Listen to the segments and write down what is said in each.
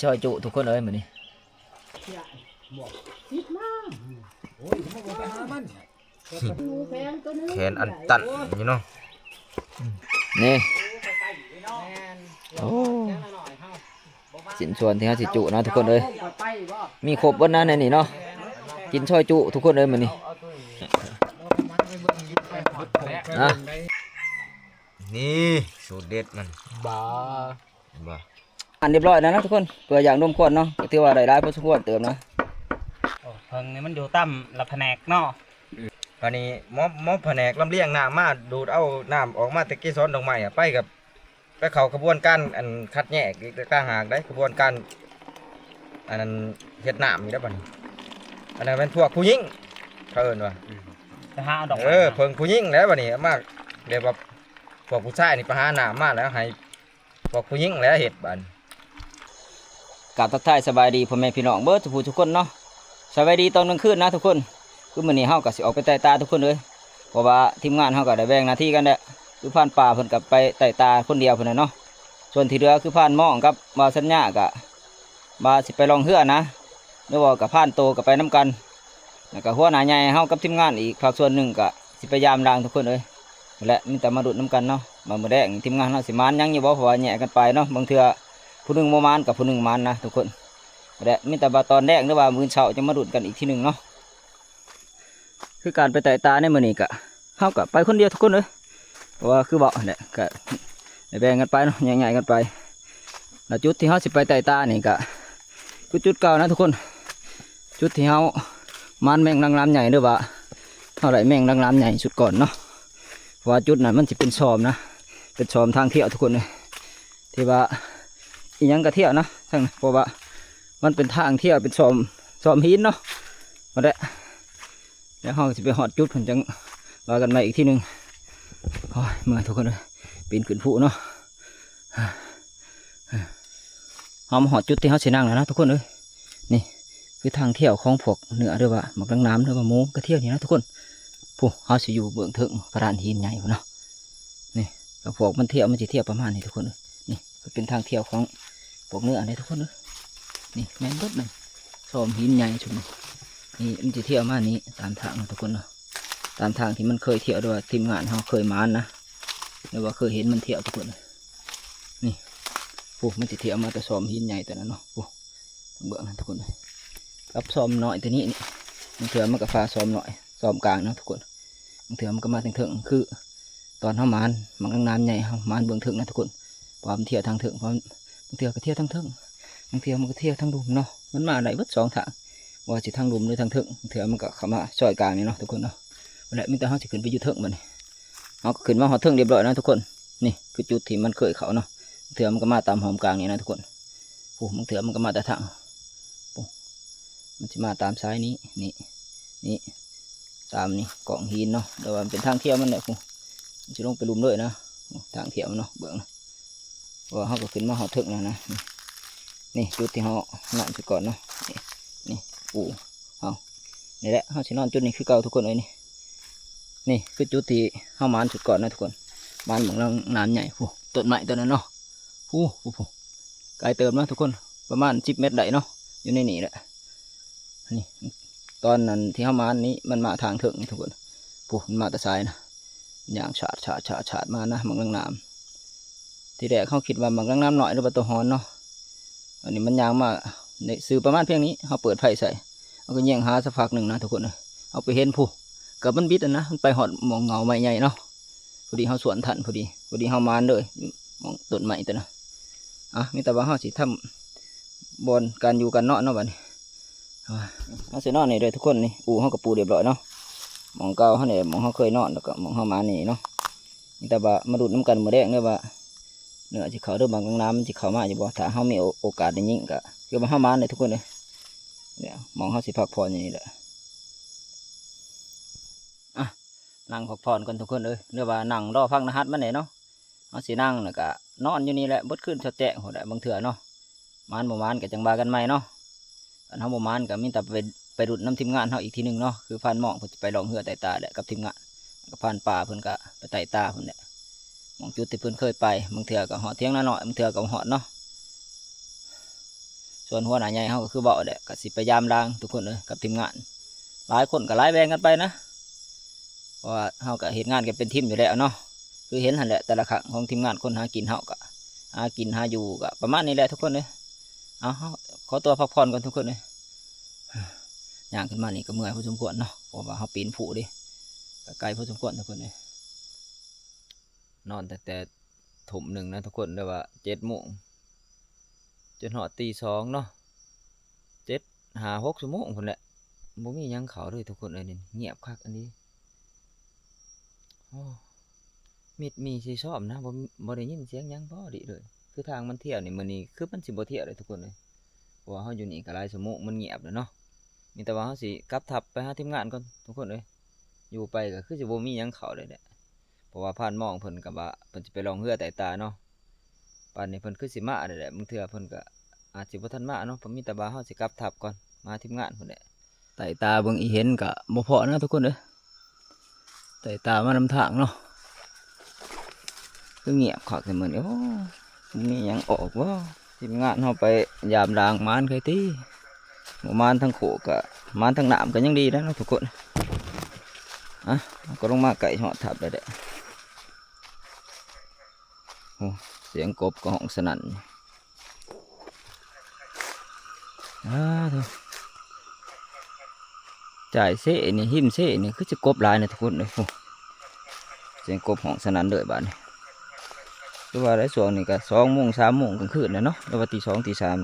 ຊ່ອຍຈຸທຸກຄົນເອີຍມື້ນີ້. ແຂນອັນຕັນຢູ່ເນາະ. ນີ້ ໂອ້ ຊິ້ນສ່ວນທີ່ເຮົາຊິຈຸນະທຸກຄົນເອີຍ ມີຄົບເບິດນະໃນນີ້ເນາະ. ກິນຊ່ອຍຈຸທຸກຄົນເອີຍມື້ນີ້ ນະ. ນີ້ສູດເດັດມັນ ບາ ເຫັນບໍ່ ອັນຮຽບຮ້ອຍແລ້ວນະທຸກຄົນ ເພື່ອຢາກລົມຄວັນເນາະ ກໍຖືວ່າໄດ້ຫຼາຍພໍສົມຄວນເຕີມນະ. ໂອ້ ເພິ່ງນີ້ມັນຢູ່ຕາມລະພະແນກເນາະ. ບາດນີ້ໝໍ ໝໍພະແນກລຳລຽງນ້ຳມາ ດູດເອົານ້ຳອອກມາແຕ່ເກສອນດອກໄມ້ ໄປກັບ ໄປເຂົ້າຂະບວນການອັນຄັດແຍກອີກຕ່າງຫາກໄດ໋ ຂະບວນການອັນນັ້ນເຮັດນ້ຳອີກແລ້ວບາດນີ້. ອັນນັ້ນແມ່ນພວກຜູ້ຍິງເຂົາເອີ້ນວ່າ ໄປຫາເອົາດອກໄມ້ ເອີ ເພິ່ງຜູ້ຍິງແລ້ວບາດນີ້ ເອົາມາແບບວ່າພວກຜູ້ຊາຍນີ້ໄປຫານ້ຳມາແລ້ວໃຫ້ ພວກຜູ້ຍິງແຫຼະເຮັດບາດ. ກາບທັກທາຍສະບາຍດີພໍ່ແມ່ພີ່ນ້ອງເບິດທຸກຜູ້ທຸກຄົນເນາະ. ສະບາຍດີຕອນກາງຄືນນະທຸກຄົນ. ຄືມື້ນີ້ເຮົາກໍຊິອອກໄປໄຕ່ຕາທຸກຄົນເອີຍ ເພາະວ່າທີມງານເຮົາກໍໄດ້ແບ່ງໜ້າທີ່ກັນແລ້ວ. ຄືພານປ່າເພິ່ນກໍໄປໄຕ່ຕາຄົນດຽວພຸ້ນແຫຼະເນາະ. ສ່ວນທີ່ເຫຼືອຄືພານມອງກັບບ່າວສັນຍາກໍວ່າຊິໄປລ່ອງເຮືອນະ ຫຼືວ່າກັບພານໂຕກໍໄປນຳກັນ. ແລ້ວກໍຫົວໜ້າໃຫຍ່ເຮົາກັບທີມງານອີກພາກສ່ວນໜຶ່ງກໍ ຊິໄປຢາມລາງທຸກຄົນເອີຍ. ແລະມີແຕ່ມາລຸ້ນນຳກັນເນາະ ວ່າມື້ແລງທີມງານເຮົາຊິໝານຫຍັງຢູ່ບໍ່ ເພາະວ່າແຍກກັນໄປເນາະ. ບາງເທື່ອຜູ້ໜຶ່ງບໍ່ໝານກັບຜູ້ໜຶ່ງໝານນະທຸກຄົນ. ແລະມີແຕ່ວ່າຕອນແລງ ຫຼືວ່າມື້ເຊົ້າຈະມາລຸ້ນກັນອີກທີໜຶ່ງເນາະ. ຄືການໄປໄຕ່ຕາໃນມື້ນີ້ກະ ເຮົາກະໄປຄົນດຽວທຸກຄົນເອີຍ ເພາະວ່າຄືເວົ້າຫັ້ນແຫຼະ ກະໄດ້ແບ່ງກັນໄປເນາະ ແຍກຍ້າຍກັນໄປ. ແລະຈຸດທີ່ເຮົາຊິໄປໄຕ່ຕານີ້ກະຄືຈຸດເກົ່ານະທຸກຄົນ ຈຸດທີ່ເຮົາໝານແມງນາງລຳໃຫຍ່ ຫຼືວ່າເຮົາໄດ້ແມງນາງລຳໃຫຍ່ຊຸດກ່ອນເນາະ. ເພາະວ່າຈຸດນັ້ນມັນຊິເປັນຊອມນະ ເປັນຊອມທາງທ່ຽວທຸກຄົນເອີຍ ທີ່ວ່າອີ່ຫຍັງກະທ່ຽວນະທາງນັ້ນ ເພາະວ່າມັນເປັນທາງທ່ຽວ ເປັນຊອມ ຊອມຫີນເນາະ. ຫັ້ນແຫຼະ ແລ້ວເຮົາກໍຊິໄປຮອດຈຸດພຸ້ນ ຈັ່ງວ່າກັນໃໝ່ອີກທີໜຶ່ງ. ໂອ້ຍ ເມື່ອຍທຸກຄົນເອີຍ ປີນຂຶ້ນພູເນາະ. ເຮົາມາຮອດຈຸດທີ່ເຮົາຊິນັ່ງແລ້ວນະທຸກຄົນເອີຍ. ນີ້ຄືທາງທ່ຽວຂອງພວກເນື້ອ ຫຼືວ່າໝາກນາງນຳ ຫຼືວ່າໝູກະທ່ຽວນີ້ນະທຸກຄົນ. ພຸ້ນ ເຮົາຊິຢູ່ເບື້ອງເທິງພະລານຫີນໃຫຍ່ພຸ້ນເນາະ. ນີ້ ແລ້ວພວກມັນທ່ຽວ ມັນຊິທ່ຽວປະມານນີ້ທຸກຄົນເອີຍ. ນີ້ຄືເປັນທາງທ່ຽວຂອງພວກເນື້ອເດ້ທຸກຄົນເອີຍ. ນີ້ແມ່ນເບິດນີ້ ຊອມຫີນໃຫຍ່ຊຸມນີ້ ນີ້ມັນຊິທ່ຽວມານີ້ຕາມທາງເນາະທຸກຄົນເນາະ. ຕາມທາງທີ່ມັນເຄີຍທ່ຽວ ຫຼືວ່າທີມງານເຮົາເຄີຍໝານນະ ຫຼືວ່າເຄີຍເຫັນມັນທ່ຽວທຸກຄົນ. ນີ້ ພຸ້ນ ມັນຊິທ່ຽວມາແຕ່ຊອມຫີນໃຫຍ່ໂຕນັ້ນເນາະ. ພຸ້ນ ເບິ່ງນັ້ນທຸກຄົນເອີຍ ກັບຊອມນ້ອຍໂຕນີ້ນີ້ ບາງເທື່ອມັນກໍພາຊອມນ້ອຍ ຊອມກາງເນາະທຸກຄົນ. ບາງເທື່ອມັນກໍມາເທິງໆ ຄືຕອນເຮົາໝານ ໝາກນາງນຳໃຫຍ່ ເຮົາໝານເບື້ອງເທິງນະທຸກຄົນ ເພາະວ່າມັນທ່ຽວທາງເທິງ ເພາະບາງເທື່ອກໍທ່ຽວທາງເທິງ ບາງເທື່ອມັນກໍທ່ຽວທາງລຸ່ມເນາະ. ມັນມາໄດ້ເບິດສອງທາງ ບໍ່ວ່າຊິທາງລຸ່ມ ຫຼືທາງເທິງ ບາງເທື່ອມັນກໍເຂົ້າມາຊອຍກາງນີ້ເນາະທຸກຄົນເນາະ. ແລ້ວມີແຕ່ເຮົາຊິຂຶ້ນໄປຢູ່ເທິງບັດນີ້. ເຮົາກໍຂຶ້ນມາຮອດເທິງຮຽບຮ້ອຍນະທຸກຄົນ. ນີ້ຄືຈຸດທີ່ມັນເຄີຍເຂົ້າເນາະ ບາງເທື່ອມັນກໍມາຕາມຮ່ອມກາງນີ້ນະທຸກຄົນ. ໂອ້ ບາງເທື່ອມັນກໍມາແຕ່ທາງ ໂອ້ ມັນຊິມາຕາມສາຍນີ້ ນີ້ ນີ້ ຕາມນີ້ກ້ອງຫີນເນາະ ແຕ່ວ່າມັນເປັນທາງທ່ຽວມັນແຫຼະ. ພຸ້ນ ມັນຊິລົງໄປລຸ່ມເລີຍນະ ທາງທ່ຽວມັນເນາະ. ເບິ່ງນະ ເພາະວ່າເຮົາກໍຂຶ້ນມາຮອດເທິງແລ້ວນະ. ນີ້ ນີ້ຈຸດທີ່ເຮົານັ້ນສຸດກ່ອນເນາະ. ນີ້ ນີ້ປູເຮົາ ນີ້ແຫຼະ ເຮົາຊິນອນຈຸດນີ້ຄືເກົ່າທຸກຄົນເອີຍ. ນີ້ ນີ້ຄືຈຸດທີ່ເຮົາໝານສຸດກ່ອນນະທຸກຄົນ ໝານໝາກນາງນຳໃຫຍ່. ພຸ້ນ ຕົ້ນໄມ້ຕົ້ນນັ້ນເນາະ. ພຸ້ນ ພຸ້ນ ພຸ້ນ ໄກເຕີບເນາະທຸກຄົນ ປະມານສິບແມັດໄດ້ເນາະ ຢູ່ໃນນີ້ແຫຼະ. ນີ້ ຕອນນັ້ນທີ່ເຮົາມານີ້ ມັນມາທາງເທິງທຸກຄົນ. ພຸ້ນ ມັນມາແຕ່ສາຍນະ ຍ່າງຊາດ ຊາດ ຊາດ ຊາດມານະ ໝາກນາງນຳ. ທີແລກເຮົາຄິດວ່າໝາກນາງນຳນ້ອຍ ຫຼືວ່າໂຕຮອນເນາະ. ອັນນີ້ມັນຍ່າງມາ ໃນຊື່ປະມານພຽງນີ້ ເຮົາເປີດໄຟໃສ່ ເຮົາກໍແຍງຫາສັກພັກໜຶ່ງນະທຸກຄົນເອີຍ. ເຮົາໄປເຫັນ ພຸ້ນ ກັບມັນບິດຫັ້ນນະ ມັນໄປຮອດໝ່ອງເຫງົ້າໄມ້ໃຫຍ່ເນາະ. ພໍດີເຮົາສວນທັນພໍດີ ພໍດີເຮົາໝານເລີຍ ໝ່ອງຕົ້ນໄມ້ໂຕນັ້ນ. ອ່ະ ມີແຕ່ວ່າເຮົາຊິທຳບ່ອນການຢູ່ການນອນເນາະບັດນີ້. ອ່າ ເຮົາຊິນອນນີ້ເດີທຸກຄົນ. ນີ້ ອູ່ເຮົາກໍປູ່ຮຽບຮ້ອຍເນາະ ໝ່ອງເກົ່າເຮົານີ້ ໝ່ອງເຮົາເຄີຍນອນ ແລ້ວກໍໝ່ອງເຮົາມານີ້ເນາະ. ມີແຕ່ວ່າມາລຸ້ນນຳກັນມື້ແລງເດີວ່າ ເນື້ອຊິເຂົ້າ ຫຼືໝາກນາງນຳມັນຊິເຂົ້າມາຢູ່ບໍ່. ຖ້າເຮົາມີໂອ ໂອກາດໄດ້ຍິງ ກໍຄືວ່າເຮົາມາເດີທຸກຄົນເອີຍ. ເນຍ ໝ່ອງເຮົາຊິພັກຜ່ອນຢູ່ນີ້ແຫຼະ. ອ່ະ ນັ່ງພັກຜ່ອນກ່ອນທຸກຄົນເອີຍ ຫຼືວ່ານັ່ງລໍຟັງລະຫັດມັນແດ່ເນາະ. ເຮົາຊິນັ່ງແລ້ວກະນອນຢູ່ນີ້ແຫຼະ ເບິດຄືນຊອດແຈ້ງພຸ້ນແຫຼະ. ບາງເທື່ອເນາະ ໝານບໍ່ໝານກະຈັ່ງວ່າກັນໃໝ່ເນາະ. ຄັນເຮົາບໍ່ໝານກະມີແຕ່ໄປ ໄປລຸ້ນນຳທີມງານເຮົາອີກທີໜຶ່ງເນາະ ຄືພານໝ່ອງເພິ່ນຊິໄປລ່ອງເຮືອໄຕ່ຕາແຫຼະກັບທີມງານ ແລ້ວກະພານປ່າເພິ່ນກະໄປໄຕ່ຕາພຸ້ນແຫຼະ ໝ່ອງຈຸດທີ່ເພິ່ນເຄີຍໄປ. ບາງເທື່ອກະຮອດຖຽງນານ້ອຍ ບາງເທື່ອກະບໍ່ຮອດເນາະ. ສ່ວນຫົວໜ້າໃຫຍ່ເຮົາກໍຄືເວົ້າແຫຼະ ກໍຊິໄປຢາມລາງທຸກຄົນເອີຍ ກັບທີມງານ ຫຼາຍຄົນກໍຫຼາຍແບ່ງກັນໄປນະ ເພາະວ່າເຮົາກໍເຮັດງານກັນເປັນທີມຢູ່ແລ້ວເນາະ ຄືເຫັນຫັ້ນແຫຼະ ແຕ່ລະຄັ້ງຂອງທີມງານຄົນຫາກິນເຮົາກໍຫາກິນຫາຢູ່ກໍປະມານນີ້ແຫຼະທຸກຄົນເອີຍ ເອົາ ເຮົາຂໍຕົວພັກຜ່ອນກ່ອນທຸກຄົນເອີຍ ຍ່າງຂຶ້ນມານີ້ກໍເມື່ອຍພໍສົມຄວນເນາະ ເພາະວ່າເຮົາປີນພູເດ້ ກໍໄກພໍສົມຄວນທຸກຄົນເອີຍ ນອນຕັ້ງແຕ່ທຸ່ມໜຶ່ງນະທຸກຄົນ ຫຼືວ່າເຈັດໂມງ ຈົນຮອດຕີສອງເນາະ ເຈັດ ຫ້າ ຫົກຊົ່ວໂມງພຸ້ນແຫຼະ ບໍ່ມີຫຍັງເຂົ້າເລີຍທຸກຄົນເອີຍ ນີ້ງຽບຄັກອີ່ຫຼີ ໂອ້ ມິດມີຊິຊອມນະ ບໍ່ ບໍ່ໄດ້ຍິນສຽງຫຍັງພໍດີເລີຍ ຄືທາງມັນທ່ຽວນີ້ ມື້ນີ້ຄືມັນຊິບໍ່ທ່ຽວເລີຍທຸກຄົນເອີຍ ເພາະວ່າເຮົາຢູ່ນີ້ກໍຫຼາຍຊົ່ວໂມງ ມັນງຽບແລ້ວເນາະ ມີແຕ່ວ່າເຮົາຊິກັບທັບໄປຫາທີມງານກ່ອນທຸກຄົນເອີຍ ຢູ່ໄປກໍຄືຊິບໍ່ມີຫຍັງເຂົ້າເລີຍແຫຼະ ເພາະວ່າພານມອງເພິ່ນກໍວ່າເພິ່ນຊິໄປລ່ອງເຮືອໃຕ້ຕາເນາະ ປານນີ້ເພິ່ນຄືຊິມາແລ້ວແຫຼະ ບາງເທື່ອເພິ່ນກໍອາດຊິບໍ່ທັນມາເນາະ ເພາະມີແຕ່ວ່າເຮົາຊິກັບທັບກ່ອນ ມາທີມງານພຸ້ນແຫຼະ ໃຕ້ຕາເບິ່ງອີ່ເຫັນກໍບໍ່ພໍ້ນະທຸກຄົນເອີຍ ໃຕ້ຕາມານຳທາງເນາະ ຄືງຽບຄັກແທ້ມື້ນີ້ ໂອ້ ມີຫຍັງອອກບໍ່? ທີມງານເຮົາໄປຢາມລາງ ໝານໄຄຕິ ບໍ່ໝານທາງໂຄກກະໝານທາງນ້ຳກໍຍັງດີແລ້ວເນາະທຸກຄົນ ອ່ະ ເຮົາກໍລົງມາໃກ້ຮອດທັບແລ້ວແຫຼະ ໂອ້ ສຽງກົບກໍຮ້ອງສະໜັ່ນ ອ້າໂທ້ ຈ່າຍເຊນີ້ ຮິມເຊນີ້ ຄືຊິກົບຫຼາຍນະທຸກຄົນເອີຍ ໂອ້ ສຽງກົບຮ້ອງສະໜັ່ນເລີຍບາດນີ້ ຄືວ່າໄດ້ຊ່ວງນີ້ກໍສອງໂມງ ສາມໂມງກາງຄືນແລ້ວເນາະ ຫຼືວ່າຕີສອງ ຕີສາມ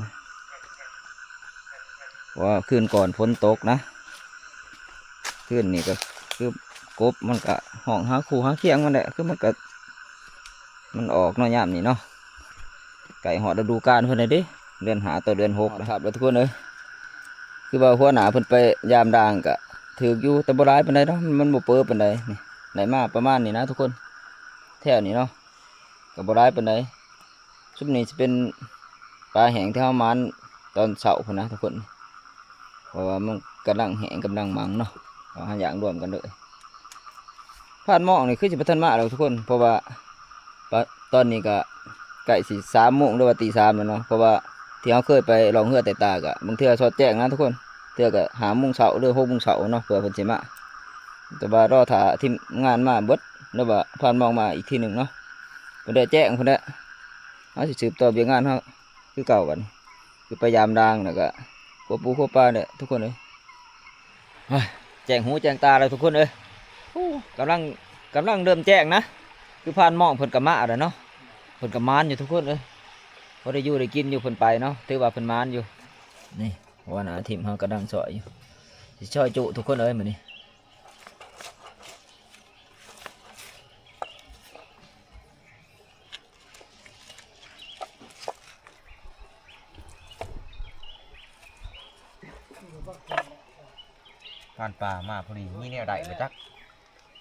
ເພາະວ່າຄືນກ່ອນຝົນຕົກນະ ຄືນນີ້ກໍຄືກົບມັນກໍຮ້ອງຫາຄູ່ຫາຄຽງມັນແຫຼະ ຄືມັນກໍ ມັນອອກເນາະ ຍາມນີ້ເນາະ ໃກ້ຮອດລະດູການເພິ່ນແລ້ວເດ້ ເດືອນຫ້າຕໍ່ເດືອນຫົກນະ ຄັບເດີທຸກຄົນເອີຍ ຄືວ່າຫົວໜ້າເພິ່ນໄປຢາມລາງກະຖືກຢູ່ ແຕ່ບໍ່ຫຼາຍປານໃດເນາະ ມັນ ມັນບໍ່ເປີປານໃດ ນີ້ ໄດ້ມາປະມານນີ້ນະທຸກຄົນ ແຖວນີ້ເນາະ ກໍບໍ່ຫຼາຍປານໃດ ຊຸມນີ້ຊິເປັນປາແຫ້ງທີ່ເຮົາໝານຕອນເຊົ້າພຸ້ນນະທຸກຄົນ ເພາະວ່າມັນກຳລັງແຫ້ງກຳລັງມັງເນາະ ເຮົາຫາຢ່າງລວມກັນເລີຍ ພານມອງນີ້ຄືຊິບໍ່ທັນມາດອກທຸກຄົນ ເພາະວ່າ ປະ ຕອນນີ້ກໍໃກ້ຊິສາມໂມງ ຫຼືວ່າຕີສາມແລ້ວເນາະ ເພາະວ່າທີ່ເຮົາເຄີຍໄປລ່ອງເຮືອໃຕ້ຕາກໍບາງເທື່ອສອດແຈ້ງນະທຸກຄົນ ເທື່ອກໍຫ້າໂມງເຊົ້າ ຫຼືຫົກໂມງເຊົ້າເນາະ ເພື່ອເພິ່ນຊິມາ ແຕ່ວ່າລໍຖ້າທີມງານມາເບິດ ຫຼືວ່າພານມອງມາອີກທີໜຶ່ງເນາະ ເພິ່ນໄດ້ແຈ້ງພຸ້ນແຫຼະ ເຮົາຊິສືບຕໍ່ວຽກງານເຮົາຄືເກົ່າບັດນີ້ ຄືໄປຢາມລາງ ແລ້ວກໍຄົວປູຄົວປາແຫຼະທຸກຄົນເອີຍ ໂອ້ຍ ແຈ້ງຫູແຈ້ງຕາແລ້ວທຸກຄົນເອີຍ ໂອ້ ກຳລັງ ກຳລັງເລີ່ມແຈ້ງນະ ຄືພານມອງເພິ່ນກໍມາແລ້ວເນາະ ເພິ່ນກໍໝານຢູ່ທຸກຄົນເອີຍ ພໍໄດ້ຢູ່ໄດ້ກິນຢູ່ເພິ່ນໄປເນາະ ຖືວ່າເພິ່ນໝານຢູ່ ນີ້ ຫົວໜ້າທີມເຮົາກຳລັງຊ່ອຍຢູ່ ຊິຊ່ອຍຈຸທຸກຄົນເອີຍມື້ນີ້ ຜ່ານປ່າມາພໍດີ ມີແນວໃດບໍ່ຈັກ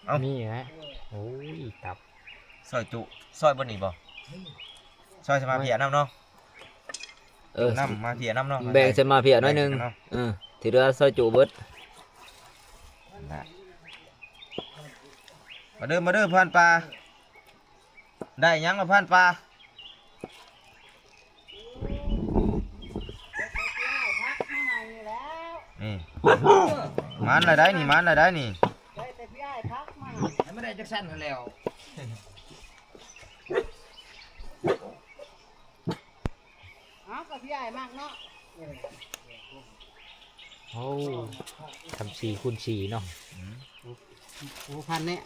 ເອົ້າ ມີແຫຼະ ໂອ້ຍ ຕັບ ຊອຍຈຸ ຊອຍບໍ່ນີ້ບໍ່ ຊອຍໃສ່ມາເພຍນຳເນາະ ເອີ ນຳມາເພຍນຳເນາະ ແບ່ງໃສ່ມາເພຍໜ້ອຍໜຶ່ງ ແບ່ງໃສ່ເນາະ ເອີ ທີ່ເຫຼືອຊອຍຈຸເບິດ ນັ້ນແຫຼະ ມາເດີ ມາເດີ ຜ່ານປ່າ ໄດ້ຫຍັງລະຜ່ານປ່າ ນີ້ ມານລະໄດ໋ນີ້ ມານລະໄດ໋ນີ້ ໄດ້ແຕ່ພີ່ອ້າຍພັກມາ ໃຫ້ມັນໄດ້ຈັກຊັ້ນຫັ້ນແລ້ວ ເອົາ ກໍພີ່ອ້າຍມັກເນາະ ໂອ້ ທຳສີ່ຄູນສີ່ເນາະ ອືມ ໂອ້ ພັນແນະ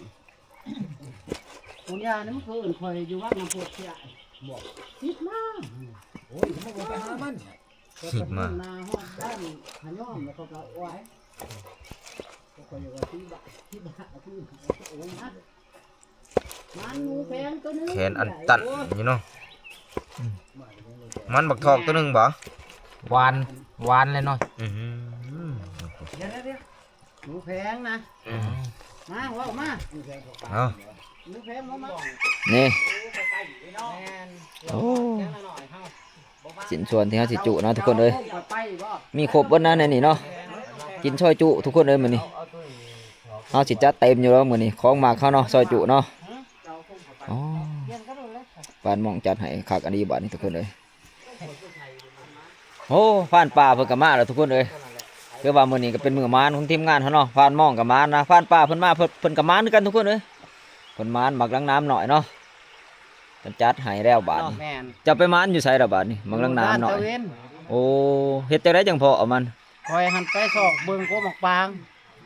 ໂອ້ ຢ່ານະ ມັນຄືເອີ້ນຂ້ອຍຢູ່ວັດນ້ຳພຸດເສຍ ບໍ່ ຕິດມາ ໂອ້ຍ ມັນບໍ່ໄປຫາມັນ ຕິດມາ ນາຮອດບ້ານຂະຍ້ອມ ແລ້ວເຂົາກໍວ່າ ເຂົາກໍວ່າທີ່ບ້ານ ທີ່ບ້ານ ໂອ້ຍ ມັນໝູແພງຕົວໜຶ່ງ ແຂນອັນຕັນຢູ່ເນາະ ມັນບັກທອກຕົວໜຶ່ງບໍ່ ຫວານ ຫວານແລ້ວເນາະ ອື ດຽວໆ ໝູແພງນະ ອືມ ມາ ເວົ້າມາ ເອົາ ໝູແພງ ເອົາມາ ນີ້ ໂອ້ ຊິ້ນສ່ວນທີ່ເຮົາຊິຈຸເນາະທຸກຄົນເອີຍ ມີຄົບເບິດນະໃນນີ້ເນາະ ກິນຊອຍຈຸທຸກຄົນເອີຍມື້ນີ້ ເຮົາຊິຈັດເຕັມຢູ່ແລ້ວມື້ນີ້ ຂອງມັກເຮົາເນາະ ຊອຍຈຸເນາະ ອໍ ບ້ານໝອງຈັດໃຫ້ຄັກອັນນີ້ບາດນີ້ທຸກຄົນເອີຍ ໂອ້ ພານປ່າເພິ່ນກໍມາແລ້ວທຸກຄົນເອີຍ. ຄືວ່າມື້ນີ້ກໍເປັນມື້ໝານຂອງທີມງານເຮົາເນາະ. ພານມອງກໍໝານນະ, ພານປ່າເພິ່ນມາ ເພິ່ນ ເພິ່ນກໍໝານຄືກັນທຸກຄົນເອີຍ. ເພິ່ນໝານໝາກນາງນາມນ້ອຍເນາະ. ເພິ່ນຈັດໃຫ້ແລ້ວບາດນີ້. ແມ່ນ. ເຈົ້າໄປໝານຢູ່ໃສລະບາດນີ້ ໝາກນາງນາມນ້ອຍ? ຢູ່ບ້ານຕາເວັນ. ໂອ້ ເຮັດຈັ່ງໃດຈັ່ງພໍເອົາມັນ? ຂ້ອຍຫັ້ນໄປຊອກເບິ່ງກົກໝາກປາງ.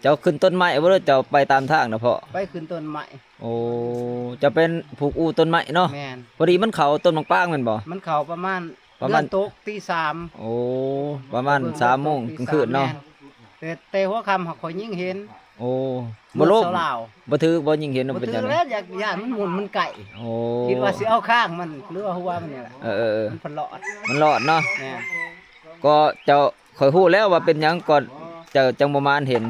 ເຈົ້າຂຶ້ນຕົ້ນໄມ້ບໍ່ ຫຼືເຈົ້າໄປຕາມທາງນະພໍ່? ໄປຂຶ້ນຕົ້ນໄມ້. ໂອ້ ເຈົ້າເປັນຜູ້ອູ້ຕົ້ນໄມ້ເນາະ? ແມ່ນ. ພໍດີມັນເຂົ້າຕົ້ນໝາກປາງແມ່ນບໍ່? ມັນເຂົ້າປະມານ ປະມານເດືອນຕົກຕີສາມ. ໂອ້ ປະມານສາມໂມງກາງຄືນເນາະ? ແມ່ນ. ແຕ່ ແຕ່ຫົວຄ່ຳຫາກຂ້ອຍຍິງເຫັນ. ໂອ້ ບໍ່ລົງ ບໍ່ຖືກບໍ່ຍິງເຫັນ ບໍ່ຖືກແລ້ວ ຢ້ານ ຢ້ານມັນໝຸ່ນມັນໃກ້. ໂອ້ ຄິດວ່າຊິເອົາຄາງມັນ ຫຼືວ່າຫົວມັນນີ້ແຫຼະ. ເອີໆໆ ມັນພັດລອດ ມັນລອດເນາະ? ແມ່ນ. ກໍເຈົ້າ ຂ້ອຍຮູ້ແລ້ວວ່າເປັນຫຍັງກໍເຈົ້າຈັ່ງບໍ່ມານເຫັນ.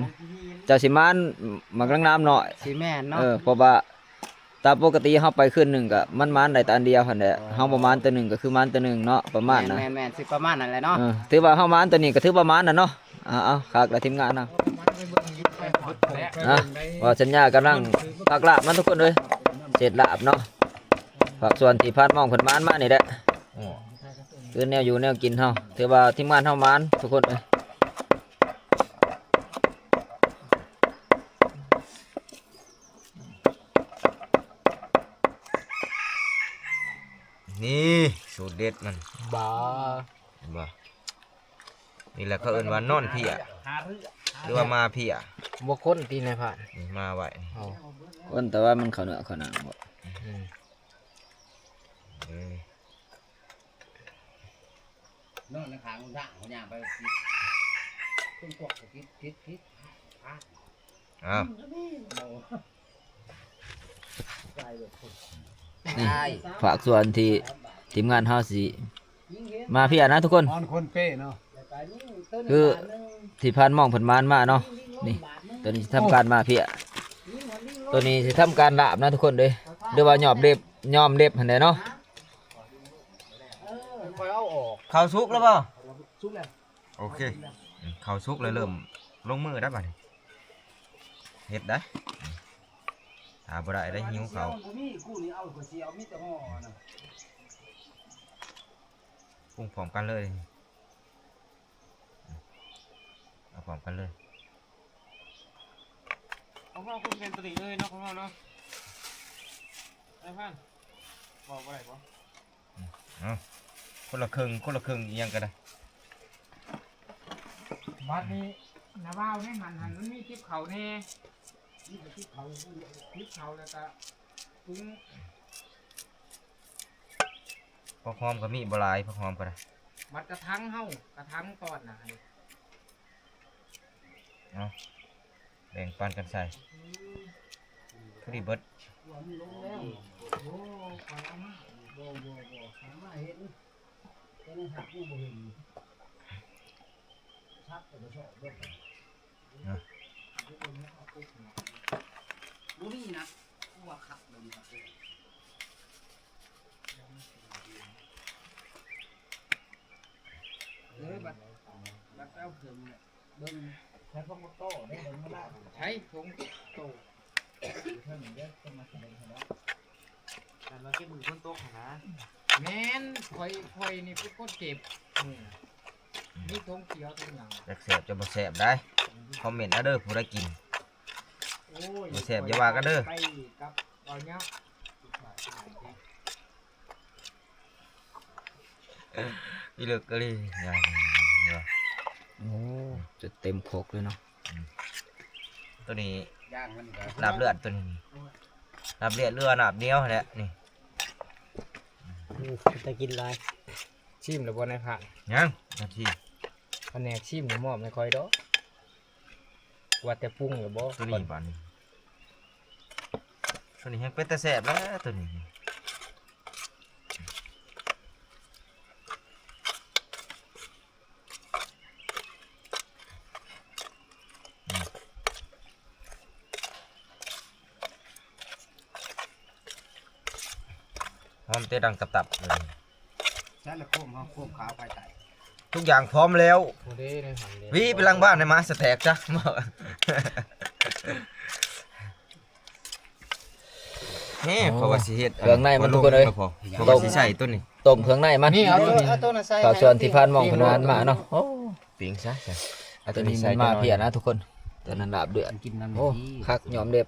ເຈົ້າຊິມານໝາກນາງນາມນ້ອຍ. ຊິແມ່ນເນາະ? ເອີ ເພາະວ່າຕາມປົກກະຕິເຮົາໄປຄືນໜຶ່ງກະມັນມານໄດ້ແຕ່ອັນດຽວຫັ້ນແຫຼະ. ເຮົາບໍ່ມານໂຕໜຶ່ງກະຄືມານໂຕໜຶ່ງເນາະ ປະມານນັ້ນ. ແມ່ນໆ ຊິປະມານນັ້ນແຫຼະເນາະ. ເອີ ຖືວ່າເຮົາມານໂຕນີ້ກະຖືວ່າມານແລ້ວເນາະ. ເອົາໆ ຄັກແລ້ວທີມງານເຮົາ. ອ່ະ ເວົ້າສັນຍາກຳລັງຕັກລາບເນາະທຸກຄົນເອີຍ. ເສດລາບເນາະ. ພາກສ່ວນທີ່ພານມອງເພິ່ນມານມານີ້ແຫຼະ. ຄືແນວຢູ່ແນວກິນເຮົາ ຖືວ່າທີມງານເຮົາມານທຸກຄົນເອີຍ. ນີ້ສູດເດັດມັນ. ບາ ເຫັນບໍ່? ນີ້ແຫຼະເຂົາເອີ້ນວ່ານອນເພຍ ຫຼືວ່າມາເພຍ. ບໍ່ຄົ້ນຕິນາຍພານ? ນີ້ມາໄວ້. ເອົາ ຄົ້ນແຕ່ວ່າມັນເຂົ້າເນື້ອເຂົ້າໜັງບໍ່? ອືມ. ເອີ ນອນໃນຂ້າງທາງ ເຂົາຍ່າງໄປຜິດ ເປັນພວກຜິດ ຜິດ ຜິດ ອ້າວ ນີ້ ພາກສ່ວນທີ່ທີມງານເຮົາຊິມາເພຍນະທຸກຄົນ. ອອນຄົນເປ້ເນາະ. ຄືທີ່ພານມອງເພິ່ນມານມາເນາະ. ນີ້ ໂຕນີ້ຊິທຳການມາເພຍ ໂຕນີ້ຊິທຳການລາບນະທຸກຄົນເດີ ຫຼືວ່າຍອມເລັບ ຍອມເລັບຫັ້ນແຫຼະເນາະ. ເຂົ້າສຸກແລ້ວບໍ່? ສຸກແລ້ວ. ໂອເຄ ເຂົ້າສຸກແລ້ວ ເລີ່ມລົງມືໄດ້ບາດນີ້. ເຮັດໄດ້ ຖ້າບໍ່ໄດ້ໄດ້ຫິວເຂົ້າ. ບໍ່ມີ ກູນີ້ເອົາ ຂ້ອຍຊິເອົາມີແຕ່ຫໍ່ນະ. ປຸງພ້ອມກັນເລີຍ. ເອົາພ້ອມກັນເລີຍ. ຂອງເຮົາຄືຊິແມ່ນໂຕນີ້ເລີຍເນາະ ຂອງເຮົາເນາະ. ໄອ້ພັນ ເວົ້າບໍ່ໄດ້ບໍ່? ເອົາ ຄົນລະເຄິ່ງ ຄົນລະເຄິ່ງ ອີ່ຫຍັງກໍໄດ້. ບາດນີ້ນາບ່າວໃນຫັ້ນຫັ້ນ ມັນມີຕິບເຂົ້າແດ່. ມີແຕ່ຕິບເຂົ້າ ຕິບເຂົ້າແລ້ວກໍປຸງ. ຜັກຫອມກໍມີບໍ່ຫຼາຍ ຜັກຫອມກໍໄດ້. ບັດກະຖັງເຮົາ ກະຖັງຕອນນະ ອັນນີ້ ເອົາ ແບ່ງປັນກັນໃສ່ ອືມ ພໍດີເບິດ. ບໍ່ມີນະ ກູວ່າຄັກເບິ່ງຄັກເລີຍ. ເອີ ບັດ ບັດໄປເອົາເຄື່ອງເບິ່ງ ໃຊ້ພວກໂຕໄດ້ເບິ່ງມາລະ ໃຊ້ຖົງໂຕ ເທິງເດີ ຕ້ອງມາເບິ່ງເຂົາເນາະ. ຄັນວ່າເກັບມື້ຝົນຕົກຫັ້ນນະ. ແມ່ນ ຂ້ອຍ ຂ້ອຍນີ້ເປັນຄົນເກັບມື້ນະ ມີຖົງຂຽວຖົງຫຍັງ. ຈັກແຊບຈະບໍ່ແຊບໄດ໋ ຄອມເມັນເອົາເດີ ຜູ້ໃດກິນ. ໂອ້ຍ ບໍ່ແຊບຢ່າວ່າກັນເດີ ໄປກັບເອົາເນາະ. ອີເລິກອີຫຼີ ໂອ້ ຈົນເຕັມຄົກເລີຍເນາະ. ອືມ ໂຕນີ້ ລາບເລືອດໂຕນີ້ ລາບເລືອດ ຫຼືວ່າລາບໜຽວຫັ້ນແຫຼະນີ້. ອືມ ເປັນຕາກິນຫຼາຍ. ຊີມແລ້ວບໍ່ນາຍພານ? ຍັງ ນາທີ ພະແນກຊີມນີ້ມອບໃຫ້ຂ້ອຍດອກ. ວ່າແຕ່ປຸງແລ້ວບໍ່? ໂຕນີ້ບາດນີ້ ໂຕນີ້ແຮງເປັນຕາແຊບແລ້ວໂຕນີ້. ຫອມເຕະດັງຕັບໆເລີຍ. ໃສ່ລະໂຄມເຮົາ ໂຄມຂາວພາຍໃຕ້ ທຸກຢ່າງພ້ອມແລ້ວ. ໂອ້ເດ້ ໃນຫັ້ນເດ້ ຫວີໄປຫຼັງບ້ານໃຫ້ໝາສະແຕກຊະ. ໂ ແຮະ ເພາະວ່າຊິເຮັດ ເຄື່ອງໃນມັນທຸກຄົນເອີຍ ເພາະວ່າຊິໃສ່ຕົວນີ້ ຕົ້ມເຄື່ອງໃນມັນ ນີ້ເອົາຕົວ ເອົາຕົວນັ້ນໃສ່ ເຂົ້າສ່ວນທີ່ຜ່ານມອງເພິ່ນວ່າມາເນາະ ໂອ້ ປີ້ງຊະ ອັນຕົວນີ້ມັນມາເພຍນະທຸກຄົນ ຕົວນັ້ນລາບເດືອດ ກິນນຳ ໂອ້ ຄັກ ຍອມເດັບ.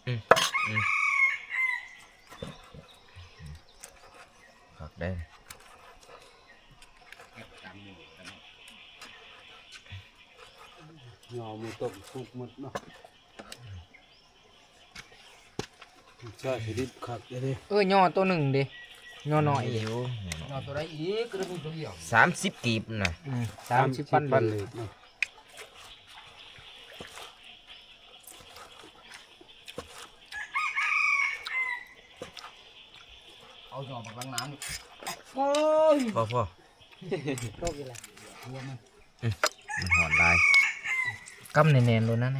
ອືມ ອືມ ຄັກເດ້ ຍໍໝູຕົ້ມສຸກໝົດເນາະ ໃຊ້ຊິດິບຄັກເດ້ ເອີ ຍໍໂຕໜຶ່ງເດ້ ຍໍນ້ອຍເດ້ ຍໍໂຕໃດອີກ ສາມສິບກີບນະ ອືມ ສາມສິບພັນກີບເນາະ. ເອົາຈອກບັກຫຼັງນ້ຳ ໂອ້ຍ ພໍ ພໍ ໂຊກອີກແລ້ວ ຫົວມັນ ອືມ ມັນຮ້ອນຫຼາຍ ກຳແໜ້ນໆໂລດນະ ມ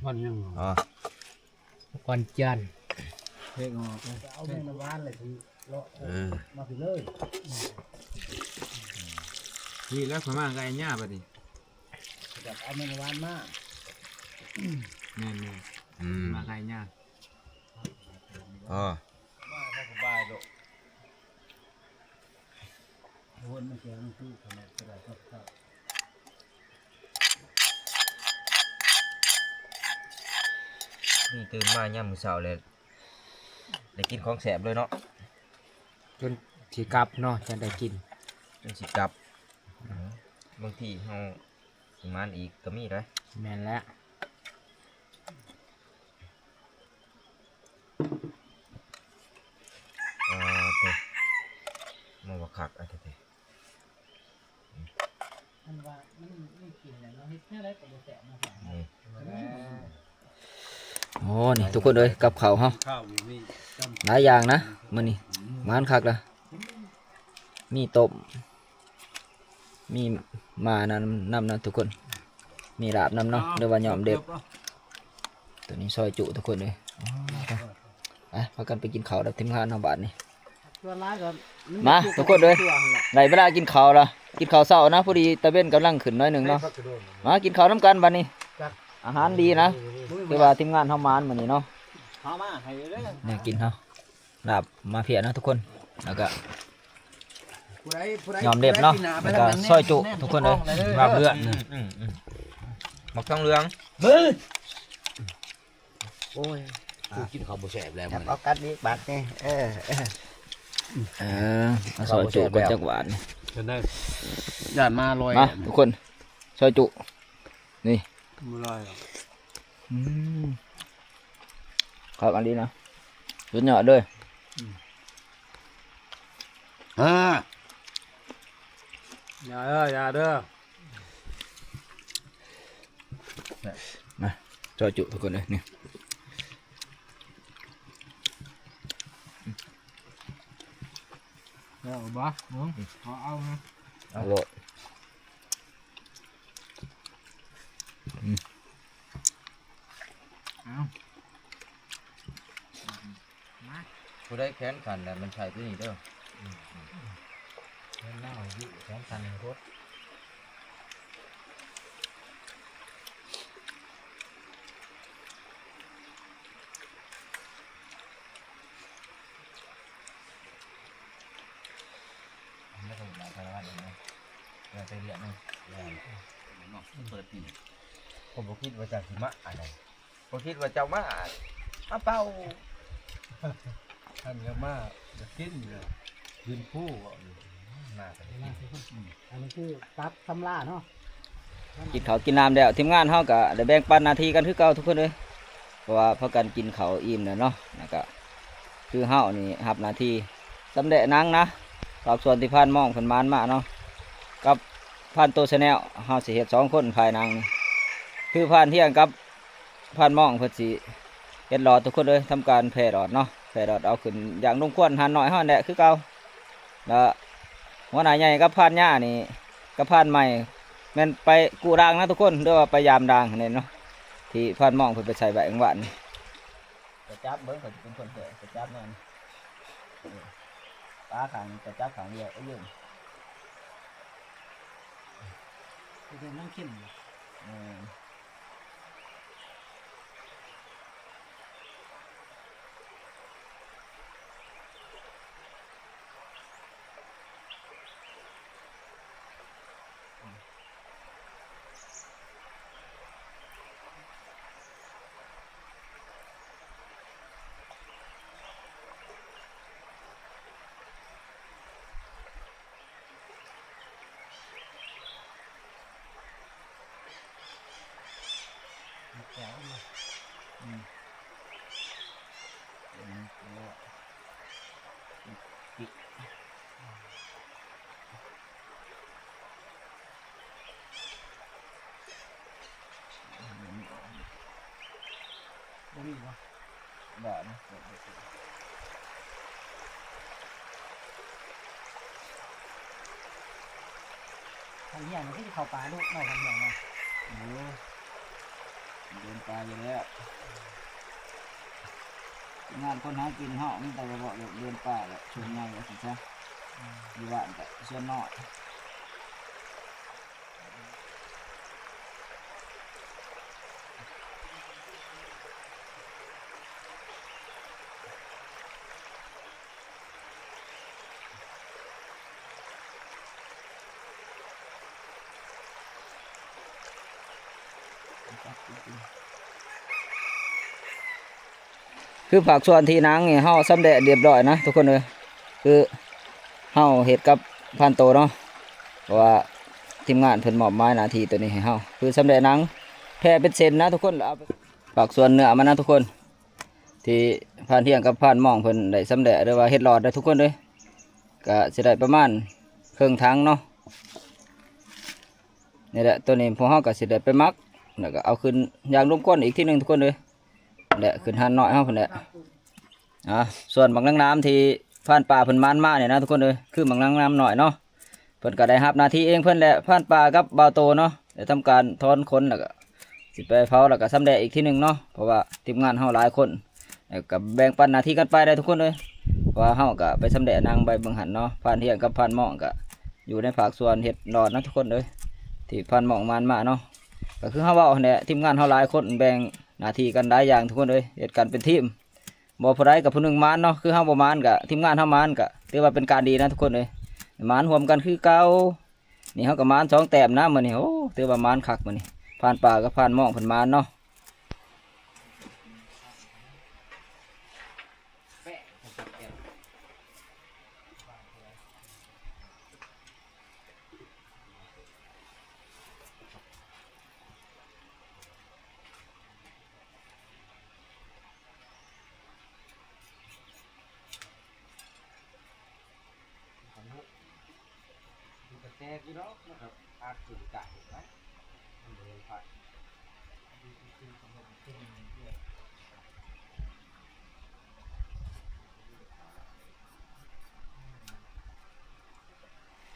ັນຍັງ ອໍ ວັນຈັນ ເພກອອກ ເອົາແມງນະວານເລີຍ ເອີ ມາພີ້ເລີຍ ນີ້ແລ້ວຂ້ອຍມາກັບໄອ້ຍ່າບັດນີ້ ຢາກເອົາແມງນະວານມາ ແມ່ນໆ ອືມ ມາກັບໄອ້ຍ່າ ອໍ ມາສະບາຍໂລດ ນີ້ຕື່ນມາຍາມມື້ເຊົ້າແລ້ວ ໄດ້ກິນຂອງແຊບເລີຍເນາະ ຈົນຊິກັບເນາະ ຈັ່ງໄດ້ກິນ ຈົນຊິກັບ ບາງທີເຮົາຊິມານອີກກໍມີໄດ໋ ແມ່ນແລ້ວ. ອ່າ ໂຕ ມາວ່າຄັກ ອ່າ ແທ້ໆ ມັນວ່າມັນມີກິ່ນແລ້ວເນາະ ເຮັດແນວໃດກໍບໍ່ແຊບເນາະ ນີ້ ໂອ້ ນີ້ທຸກຄົນເອີຍ ກັບເຂົ້າເຮົາ ຂ້າວບໍ່ມີ ຫຼາຍຢ່າງນະມື້ນີ້ ໝານຄັກລະ ມີຕົ້ມ ມີມານຳນຳນະທຸກຄົນ ມີລາບນຳເນາະ ຫຼືວ່າຍອມເດັບ ຕົວນີ້ຊອຍຈຸທຸກຄົນເອີຍ ໄປ ພາກັນໄປກິນເຂົ້າກັບທີມງານເຮົາບາດນີ້ ສ່ວນຫຼາຍກໍ ມາທຸກຄົນເອີຍ ໄດ້ເວລາກິນເຂົ້າລະ ກິນເຂົ້າເຊົ້ານະ ພໍດີຕາເວັນກຳລັງຂຶ້ນໜ້ອຍໜຶ່ງເນາະ ມາກິນເຂົ້ານຳກັນບາດນີ້ ອາຫານດີນະ ຖືວ່າທີມງານເຮົາໝານມື້ນີ້ເນາະ ເອົາມາໃຫ້ເດີ ແນວກິນເຮົາ ລາບມາເພຍເນາະທຸກຄົນ ແລ້ວກະຍອມເດັບເນາະ ແລ້ວກະຊອຍຈຸທຸກຄົນເອີຍ ລາບເລືອດ ອືມໆ ໝາກທອງເຫຼືອງ ເບິ່ງ ໂອ້ຍ ກູກິນເຂົ້າບໍ່ແຊບແລ້ວ ຈັບເອົາກັດອີກບາດນີ້ ເອີ ເອີ ເອີ ມາຊອຍຈຸກ່ອນຈັກບາດນີ້ ຢ້ານມາລອຍ ມາທຸກຄົນ ຊອຍຈຸ ນີ້ ບໍ່ລອຍດອກ ອືມ ຄັກອີ່ຫຼີນະ ສຸດຍອດເລີຍ ອືມ ເອີ ຢ່າເດີ ຢ່າເດີ ມາ ຊອຍຈຸທຸກຄົນເອີຍ ນີ້ ແລ້ວບໍ່ ເບິ່ງ ຂໍເອົານະ ເອົາໂລດ ອືມ ເອົາ ມາ ຜູ້ໃດແຂນສັ້ນແລ້ວມັນໃຊ້ຕົວນີ້ເດີ ແຂນຍາວຢູ່ ແຂນສັ້ນໂພດ ເປີດ ຂ້ອຍບໍ່ຄິດວ່າເຈົ້າຊິມາອັນນັ້ນ ບໍ່ຄິດວ່າເຈົ້າມາ ມາເປົ່າ ທ່ານກໍມາ ຢາກກິນຢູ່ແລ້ວ ຢືນພູເວົ້າຢູ່ ມາກັນ ອັນນີ້ຄືຕັບສຳລາເນາະ ກິນເຂົ້າກິນນ້ຳແລ້ວ ທີມງານເຮົາກໍໄດ້ແບ່ງປັນໜ້າທີ່ກັນຄືເກົ່າທຸກຄົນເອີຍ ເພາະວ່າພາກັນກິນເຂົ້າອີ່ມແລ້ວເນາະ ແລ້ວກໍຄືເຮົານີ້ຮັບໜ້າທີ່ຊຳແຫຼະໜັງນະ ສອບສວນທີ່ຜ່ານມອງເພິ່ນໝານມາເນາະ ກັບຜ່ານໂຕແຊນແນວ ເຮົາຊິເຮັດສອງຄົນພາຍໜັງນີ້ ຄືຜ່ານທ່ຽງກັບ ຜ່ານມອງເພິ່ນຊິເຮັດຫຼອດທຸກຄົນເອີຍ ທຳການແຜ່ຫຼອດເນາະ ແຜ່ຫຼອດເອົາຂຶ້ນຢ່າງລົງຄວນ ຮ້ານນ້ອຍເຮົາແຫຼະຄືເກົ່າ ແລ້ວຫົວໜ້າໃຫຍ່ກັບຜ່ານຍ່ານີ້ ກັບຜ່ານໃໝ່ ແມ່ນໄປກູ້ດ່າງນະທຸກຄົນ ຫຼືວ່າໄປຢາມດ່າງຫັ້ນແຫຼະເນາະ ທີ່ຜ່ານມອງເພິ່ນໄປໃສ່ໄວ້ຫວ່າງວານນີ້. ຈະຈັບເບິ່ງ ຂ້ອຍຊິເປັນຄົນແບກ ຈະຈັບແມ່ນ ເອີ ປາຂ້າງນີ້ຈະຈັບຂ້າງດຽວ ເອີ ຢືນ ເປັນນາງເຄັນ ເອີ. ບໍ່ມີບໍ່? ບໍ່ນະ ຄັນຮຽງມັນຄືຊິເຂົ້າປ່າດຸເນາະ ຄັນຮຽງເນາະ. ໂອ້ ເດີນປ່າຢູ່ແລ້ວ ງານຄົນຫາກິນເຮົາມີແຕ່ວ່າເວາະເລື່ອງເດີນປ່າແຫຼະ ສ່ວນໃຫຍ່ວ່າຊັ້ນຊະ ອືມ ຢູ່ບ້ານກະສ່ວນນ້ອຍ. ຄືພາກສ່ວນທີ່ນາງນີ້ ເຮົາຊຳແຫຼະຮຽບຮ້ອຍນະທຸກຄົນເອີຍ ຄືເຮົາເຮັດກັບພານໂຕເນາະ ເພາະວ່າທີມງານເພິ່ນມອບໝາຍໜ້າທີ່ໂຕນີ້ໃຫ້ເຮົາ ຄືຊຳແຫຼະໜັງແຜ່ເປັນເສັ້ນນະທຸກຄົນ ເອົາພາກສ່ວນເນື້ອມັນນະທຸກຄົນ ທີ່ພານຮຽງກັບພານມອງເພິ່ນໄດ້ຊຳແຫຼະ ຫຼືວ່າເຮັດຫຼອດນະທຸກຄົນເອີຍ ກະຊິໄດ້ປະມານເຄິ່ງຖັງເນາະ. ນີ້ແຫຼະ ໂຕນີ້ພວກເຮົາກໍຊິໄດ້ໄປໝັກ ແລ້ວກໍເອົາຂຶ້ນຢ່າງລວມຄວັນອີກທີໜຶ່ງທຸກຄົນເອີຍ ແລະ ຂຶ້ນຮ້ານນ້ອຍເຮົາພຸ້ນແຫຼະ. ອ່າ ສ່ວນບັກນາງນາມທີ່ພານປ່າເພິ່ນໝານມານີ້ນະທຸກຄົນເອີຍ ຄືບັກນາງນາມນ້ອຍເນາະ ເພິ່ນກໍໄດ້ຮັບໜ້າທີ່ເອງເພິ່ນແຫຼະ ພານປ່າກັບບ່າວໂຕເນາະ ໄດ້ທຳການຖອນຂົນ ແລ້ວກໍຊິໄປເຜົາ ແລ້ວກໍຊຳແຫຼະອີກທີໜຶ່ງເນາະ ເພາະວ່າທີມງານເຮົາຫຼາຍຄົນ ແລ້ວກໍແບ່ງປັນໜ້າທີ່ກັນໄປໄດ້ທຸກຄົນເອີຍ ເພາະວ່າເຮົາກໍໄປຊຳແຫຼະໜັງໄປເບິ່ງຫັ້ນເນາະ ພານຮຽງກັບພານມອງກໍຢູ່ໃນພາກສ່ວນເຮັດຫຼອດນະທຸກຄົນເອີຍ ທີ່ພານມອງໝານມາເນາະ ກໍຄືເຮົາເວົ້າຫັ້ນແຫຼະ ທີມງານເຮົາຫຼາຍຄົນແບ່ງໜ້າທີ່ກັນຫຼາຍຢ່າງທຸກຄົນເອີຍ ເຮັດກັນເປັນທີມ ບໍ່ຜູ້ໃດກໍຜູ້ໜຶ່ງໝານເນາະ ຄືເຮົາບໍ່ໝານກໍທີມງານເຮົາໝານ ກໍຖືວ່າເປັນການດີນະທຸກຄົນເອີຍ ໝານຮ່ວມກັນຄືເກົ່າ. ນີ້ເຮົາກໍໝານສອງແຕ້ມນະມື້ນີ້ ໂອ້ ຖືວ່າໝານຄັກມື້ນີ້ ພານປ່າກັບພານມອງເພິ່ນໝານເນາະ.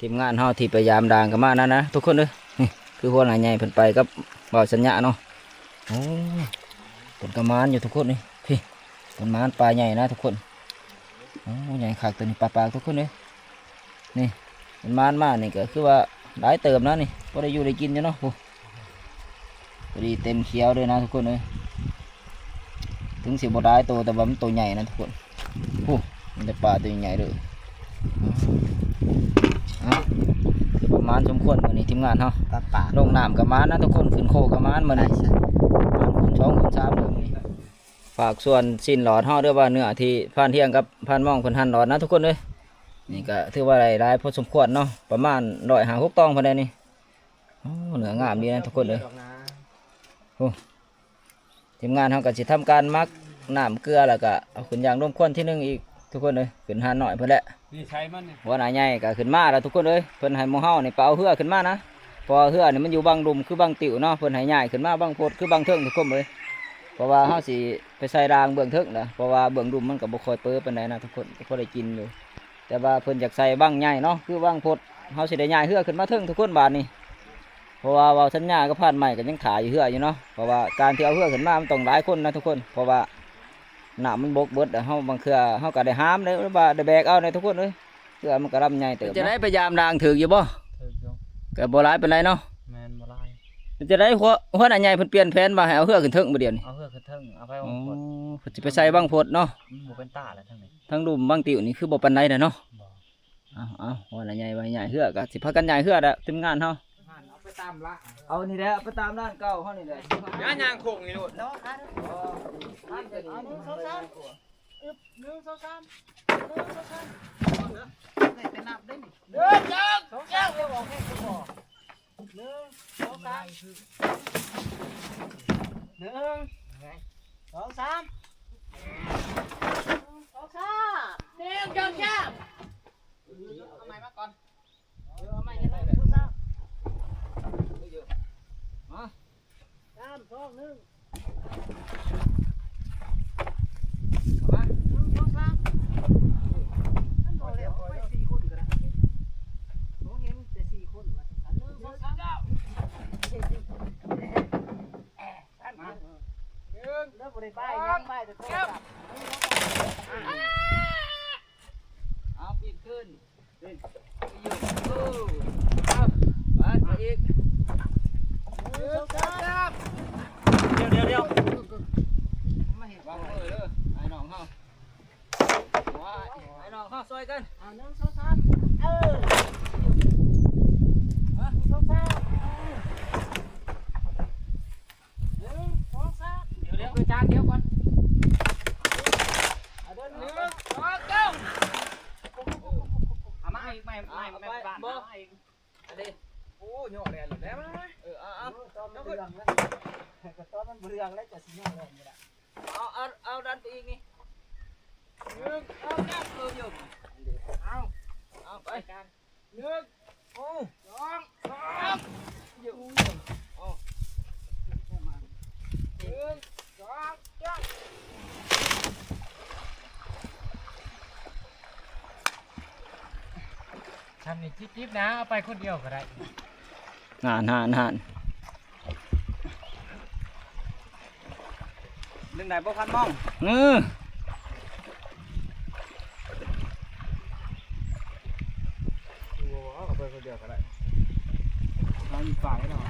ທີມງານເຮົາທີ່ໄປຢາມດ່າງກໍມານັ້ນນະທຸກຄົນເອີຍ ນີ້ຄືຫົວໜ້າໃຫຍ່ເພິ່ນໄປກັບບ່າວສັນຍະເນາະ ໂອ້ ເພິ່ນກໍໝານຢູ່ທຸກຄົນເອີຍ ພີ້ ເພິ່ນໝານປາໃຫຍ່ນະທຸກຄົນ ໂອ້ ໃຫຍ່ຄັກໂຕນີ້ ປາປາກທຸກຄົນເອີຍ ນີ້ ເພິ່ນໝານມານີ້ກໍຄືວ່າຫຼາຍເຕີບນະນີ້ ພໍໄດ້ຢູ່ໄດ້ກິນຢູ່ເນາະ ໂອ້ ພໍດີເຕັມຂຽວເລີຍນະທຸກຄົນເອີຍ ເຖິງຊິບໍ່ຫຼາຍໂຕ ແຕ່ວ່າມັນໂຕໃຫຍ່ນະທຸກຄົນ ໂອ້ ມີແຕ່ປາໂຕໃຫຍ່ເດີ ເອົາ ຖືວ່າໝານສົມຄວນມື້ນີ້ທີມງານເຮົາ ປາປາ ລົງນ້ຳກໍໝານນະທຸກຄົນ ຂຶ້ນໂຄກໍໝານມື້ນີ້ ໝານຄູນສອງຄູນສາມເດີມື້ນີ້ ພາກສ່ວນຊີ້ນຫຼອດເຮົາ ຫຼືວ່າເນື້ອທີ່ພານຮຽງກັບພານມອງເພິ່ນຫັ່ນຫຼອດນະທຸກຄົນເອີຍ ນີ້ກໍຖືວ່າໄດ້ຫຼາຍພໍສົມຄວນເນາະ ປະມານຮ້ອຍຫ້າສິບຫົກຕອງພຸ້ນແຫຼະນີ້ ໂອ້ ເນື້ອງາມດີນະທຸກຄົນເອີຍ ໂອ້ ທີມງານເຮົາກໍຊິທຳການໝັກນ້ຳເກືອ ແລ້ວກໍເອົາຂຶ້ນຢ່າງລວມຄວັນທີໜຶ່ງອີກທຸກຄົນເອີຍ ຂຶ້ນຮ້ານນ້ອຍພຸ້ນແຫຼະ ນີ້ໃສ່ມັນນີ້ ຫົວໜ້າໃຫຍ່ກໍຂຶ້ນມາແລ້ວທຸກຄົນເອີຍ ເພິ່ນໃຫ້ໝູ່ເຮົານີ້ໄປເອົາເຮືອຂຶ້ນມານະ ເພາະວ່າເຮືອນີ້ມັນຢູ່ບັ້ງລຸ່ມຄືບັ້ງຕິວເນາະ ເພິ່ນໃຫ້ຍ້າຍຂຶ້ນມາບັ້ງໂພດຄືບັ້ງເທິງທຸກຄົນເອີຍ ເພາະວ່າເຮົາຊິໄປໃສ່ດາງເບື້ອງເທິງນະ ເພາະວ່າເບື້ອງລຸ່ມມັນກໍບໍ່ຄ່ອຍເປີປານໃດນະທຸກຄົນ ກໍພໍໄດ້ກິນຢູ່ ແຕ່ວ່າເພິ່ນຢາກໃສ່ບັ້ງໃຫຍ່ເນາະ ຄືບັ້ງໂພດ ເຮົາຊິໄດ້ຍ້າຍເຮືອຂຶ້ນມາເທິງທຸກຄົນບາດນີ້ ເພາະວ່າເວົ້າສັນຍາກັບພານໃໝ່ກໍຍັງຖ້າຢູ່ເຮືອຢູ່ເນາະ ເພາະວ່າການທີ່ເອົາເຮືອຂຶ້ນມາມັນຕ້ອງຫຼາຍຄົນນະທຸກຄົນ ເພາະວ່ານ້ຳມັນບົກເບິດ ເຮົາບາງເທື່ອເຮົາກໍໄດ້ຫາມເດ້ ຫຼືວ່າໄດ້ແບກເອົາເດ້ທຸກຄົນເອີຍ ເຮືອມັນກໍລຳໃຫຍ່ເຕີບ. ເປັນຈັ່ງໃດ ໄປຢາມດ່າງຖືກຢູ່ບໍ່? ຖືກຢູ່. ກໍບໍ່ຫຼາຍປານໃດເນາະ. ແມ່ນ ບໍ່ຫຼາຍ. ເປັນຈັ່ງໃດ ຫົວ ຫົວໜ້າໃຫຍ່ເພິ່ນປ່ຽນແຜນວ່າໃຫ້ເອົາເຮືອຂຶ້ນເທິງບໍ່ດຽວນີ້? ເອົາເຮືອຂຶ້ນເທິງ ເອົາໄປບັງພົດ. ອໍ ເພິ່ນຊິໄປໃສ່ບັງພົດເນາະ. ມັນບໍ່ເປັນຕາແລ້ວທາງນີ້ ທາງລຸ່ມບັງຕິວນີ້ຄືບໍ່ປານໃດແລ້ວເນາະ. ບໍ່. ເອົາ ເອົາ ຫົວໜ້າໃຫຍ່ວ່າໃຫຍ່ເຮືອກໍຊິພາກັນຍ້າຍເຮືອແຫຼະ ທີມງານເຮົາ. ເອົານີ້ແຫຼະ ເອົາໄປຕາມຮ້ານເກົ່າເຮົານີ້ແຫຼະ. ຢ່າຍ່າງໂຄ້ງນີ້ໂລດ. ເອົາ ໜຶ່ງ ສອງ ສາມ ອຶບ ໜຶ່ງ ສອງ ສາມ ໜຶ່ງ ສອງ ສາມ ໄດ້ແຕ່ນັບເດ້ນີ້. ໜຶ່ງ ສອງ ສາມ ໜຶ່ງ ສອງ ສາມ ໜຶ່ງ ສອງ ສາມ ໜຶ່ງ ສອງ ສາມ ເອົາໃໝ່ມາກ່ອນ. ເອົາໃໝ່ເດີ ມາ ສາມ ສອງ ໜຶ່ງ ມາ ໜຶ່ງ ສອງ ສາມ ຄັນບໍ່ແລ້ວໄປສີ່ຄົນກໍໄດ້ ບໍ່ເຫັນແຕ່ສີ່ຄົນວ່າຊັ້ນ. ໜຶ່ງ ສອງ ສາມ ມາ ໜຶ່ງ ແລ້ວບໍ່ໄດ້ບາຍຫຍັງ ບາຍແຕ່ໂທລະສັບ. ເອົາ ປີນຂຶ້ນ. ເອີ ເອົາ ໄປ ໄປອີກ. ດຽວ ດຽວ ດຽວ ວາງມືເດີ ອ້າຍນ້ອງເຮົາ ອ້າຍນ້ອງເຮົາຊ່ອຍກັນ. ອ່າ ໜຶ່ງ ສອງ ສາມ ເອີ ໜຶ່ງ ສອງ ສາມ ໜຶ່ງ ສອງ ສາມ ເອີ ໜຶ່ງ ສອງ ສາມ ດຽວ ດຽວ ຈານດຽວກ່ອນ. ເອົາ ເດີ ໜຶ່ງ ສອງ ສາມ ເອົາມາອີກ ມາ ມາ ມາ ມາ ມາ ມາອີກ. ອັນນີ້ ໂອ້ ຍໍແລ່ນແລ້ວ ເອີ ເອົາ ເອົາ ຕອນມັນເຫຼືອງແລ້ວ ກໍຕອນມັນເຫຼືອງແລ້ວ ຈະຊິຍໍແລ່ນຢູ່ລະ. ເອົາ ເອົາ ເອົາ ດັນໄປອີກນີ້ ໜຶ່ງ ສອງ ສາມ ເອີ ຍົກ ເອົາ ເອົາ ໄປ ໜຶ່ງ ໂອ້ ສອງ ສາມ ໂອ້ ໜຶ່ງ ສອງ ສາມ. ຊ່ຳນີ້ຈິບໆ ນະ ເອົາໄປຄົນດຽວກໍໄດ້. ຫັ້ນໆໆ ດຶງໄດ້ບໍ່ ພັນມອງ? ເອີ ເອົາໄປຄົນດຽວກໍໄດ້. ເອົາອີກຝ່າຍເນາະ.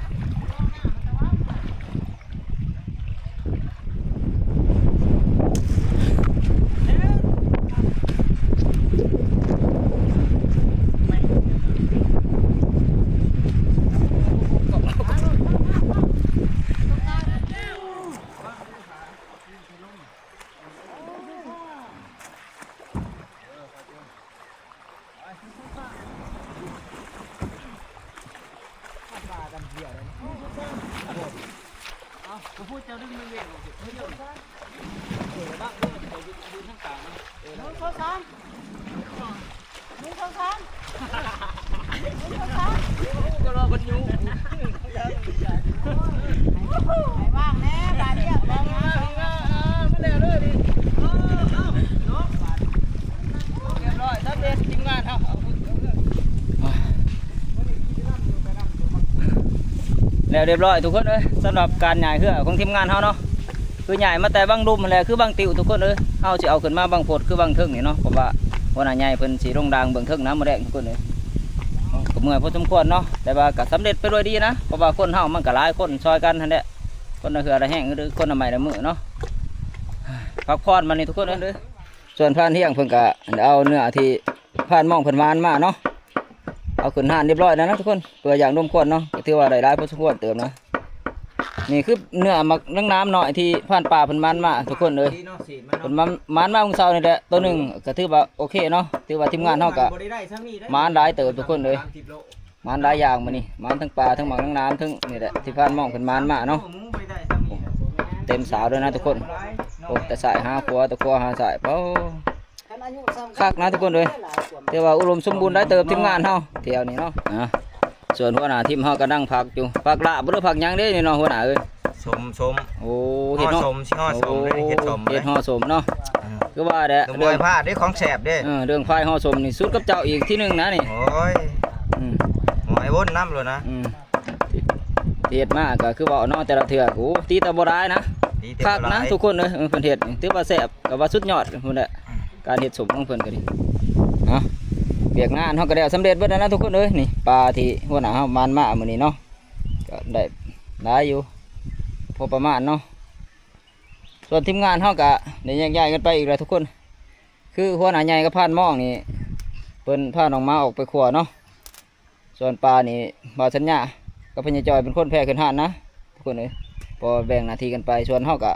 ແລ້ວຮຽບຮ້ອຍທຸກຄົນເອີຍ ສຳລັບການຍ້າຍເຮືອຂອງທີມງານເຮົາເນາະ ຄືຍ້າຍມາແຕ່ບັງລຸ່ມຫັ້ນແຫຼະ ຄືບັງຕິວທຸກຄົນເອີຍ. ເຮົາຊິເອົາຂຶ້ນມາບັງໂພດຄືບັງເທິງນີ້ເນາະ ເພາະວ່າຫົວໜ້າໃຫຍ່ເພິ່ນຊິລົງດາງເບື້ອງເທິງນະ ມື້ແລກທຸກຄົນເອີຍ. ກໍເມື່ອຍພໍສົມຄວນເນາະ ແຕ່ວ່າກໍສຳເລັດໄປດ້ວຍດີນະ ເພາະວ່າຄົນເຮົາມັນກໍຫຼາຍຄົນຊ່ອຍກັນຫັ້ນແຫຼະ ຄົນລະເຮືອລະແຮງ ຫຼືຄົນລະໄມ້ລະມືເນາະ. ພັກຜ່ອນບັດນີ້ທຸກຄົນເອີຍ. ສ່ວນພານຮຽງເພິ່ນກະເອົາເນື້ອທີ່ພານມອງເພິ່ນຫວ່ານມາເນາະ ເອົາຂຶ້ນຮ້ານຮຽບຮ້ອຍແລ້ວນະທຸກຄົນ ເພື່ອຢ່າງລົມຄວັນເນາະ ກໍຖືວ່າໄດ້ຫຼາຍພໍສົມຄວນເຕີບນະ. ນີ້ຄືເນື້ອໝາກນາງນາມນ້ອຍທີ່ພານປ່າເພິ່ນຫວ່ານມາທຸກຄົນເອີຍ. ເພິ່ນມາ ຫວ່ານມາມື້ເຊົ້ານີ້ແຫຼະ ໂຕໜຶ່ງກໍຖືວ່າໂອເຄເນາະ ຖືວ່າທີມງານເຮົາກໍ ມັນບໍ່ໄດ້ໄດ້ຊ່ຳນີ້ເດ້ ຫວ່ານຫຼາຍເຕີບທຸກຄົນເອີຍ. ມັນຫຼາຍຢ່າງມື້ນີ້ ມັນທັງປາ ທັງໝາກນາງນາມ ທັງນີ້ແຫຼະ ທີ່ພານມອງເພິ່ນໝານມາເນາະ. ໂອ້ ເຕັມສາວເລີຍນະທຸກຄົນ. ໂອ້ ແຕ່ຊ້າຍຫາຂວາ ແຕ່ຂວາຫາຊ້າຍ ປາ ຄັກນະທຸກຄົນເອີຍ. ຖືວ່າອຸດົມສົມບູນຫຼາຍເຕີບທີມງານເຮົາແຖວນີ້ເນາະ. ອ່າ ສ່ວນຫົວໜ້າທີມເຮົາກຳລັງຜັກຢູ່ ຜັກລາບບໍ່ ຫຼືຜັກຫຍັງເດ້ນີ້ເນາະ ຫົວໜ້າເອີຍ? ສົມ ສົມ. ໂອ້ ເຮັດເນາະ ຫົວສົມ ຊິຫໍ່ສົມເດ້ ເຮັດສົມ ເຮັດຫໍ່ສົມເນາະ. ອ່າ ຄືວ່າແຫຼະ ບໍ່ໃຫ້ພາດເດ້ ຂອງແຊບເດ້. ເອີ ເລື່ອງຝ່າຍຫໍ່ສົມນີ້ສຸດກັບເຈົ້າອີກທີໜຶ່ງນະນີ້. ໂອ້ຍ ອືມ ໝໍໃຫ້ວົນນຳໂລດນະ. ອືມ ທີ່ ເຮັດມາກໍຄືເວົ້າເນາະ ແຕ່ລະເທື່ອ ໂອ້ ຕີແຕ່ບໍ່ຫຼາຍນະ ຕີແຕ່ບໍ່ຫຼາຍ ຄັກນະທຸກຄົນເອີຍ. ເອີ ເພິ່ນເຮັດນີ້ຖືວ່າແຊບ ກໍວ່າສຸດຍອດພຸ້ນແຫຼະ ອືມ ການເຮັດສົ້ມຂອງເພິ່ນກໍດີເນາະ. ວຽກງານເຮົາກໍແລ້ວສຳເລັດເບິດແລ້ວນະທຸກຄົນເອີຍ. ນີ້ປາທີ່ຫົວໜ້າເຮົາໝານມາມື້ນີ້ເນາະ ກໍໄດ້ຫຼາຍຢູ່ພໍປະມານເນາະ. ສ່ວນທີມງານເຮົາກໍໄດ້ແຍກຍ້າຍກັນໄປອີກແລ້ວທຸກຄົນ. ຄືຫົວໜ້າໃຫຍ່ກັບພານມອງນີ້ ເພິ່ນພານ້ອງໝາອອກໄປຂົວເນາະ. ສ່ວນປານີ້ ບ່າວສັນຍາກັບພະຍາຈອຍເປັນຄົນແຜ່ຂຶ້ນຮ້ານນະທຸກຄົນເອີຍ ເພາະວ່າແບ່ງໜ້າທີ່ກັນໄປ. ສ່ວນເຮົາກະ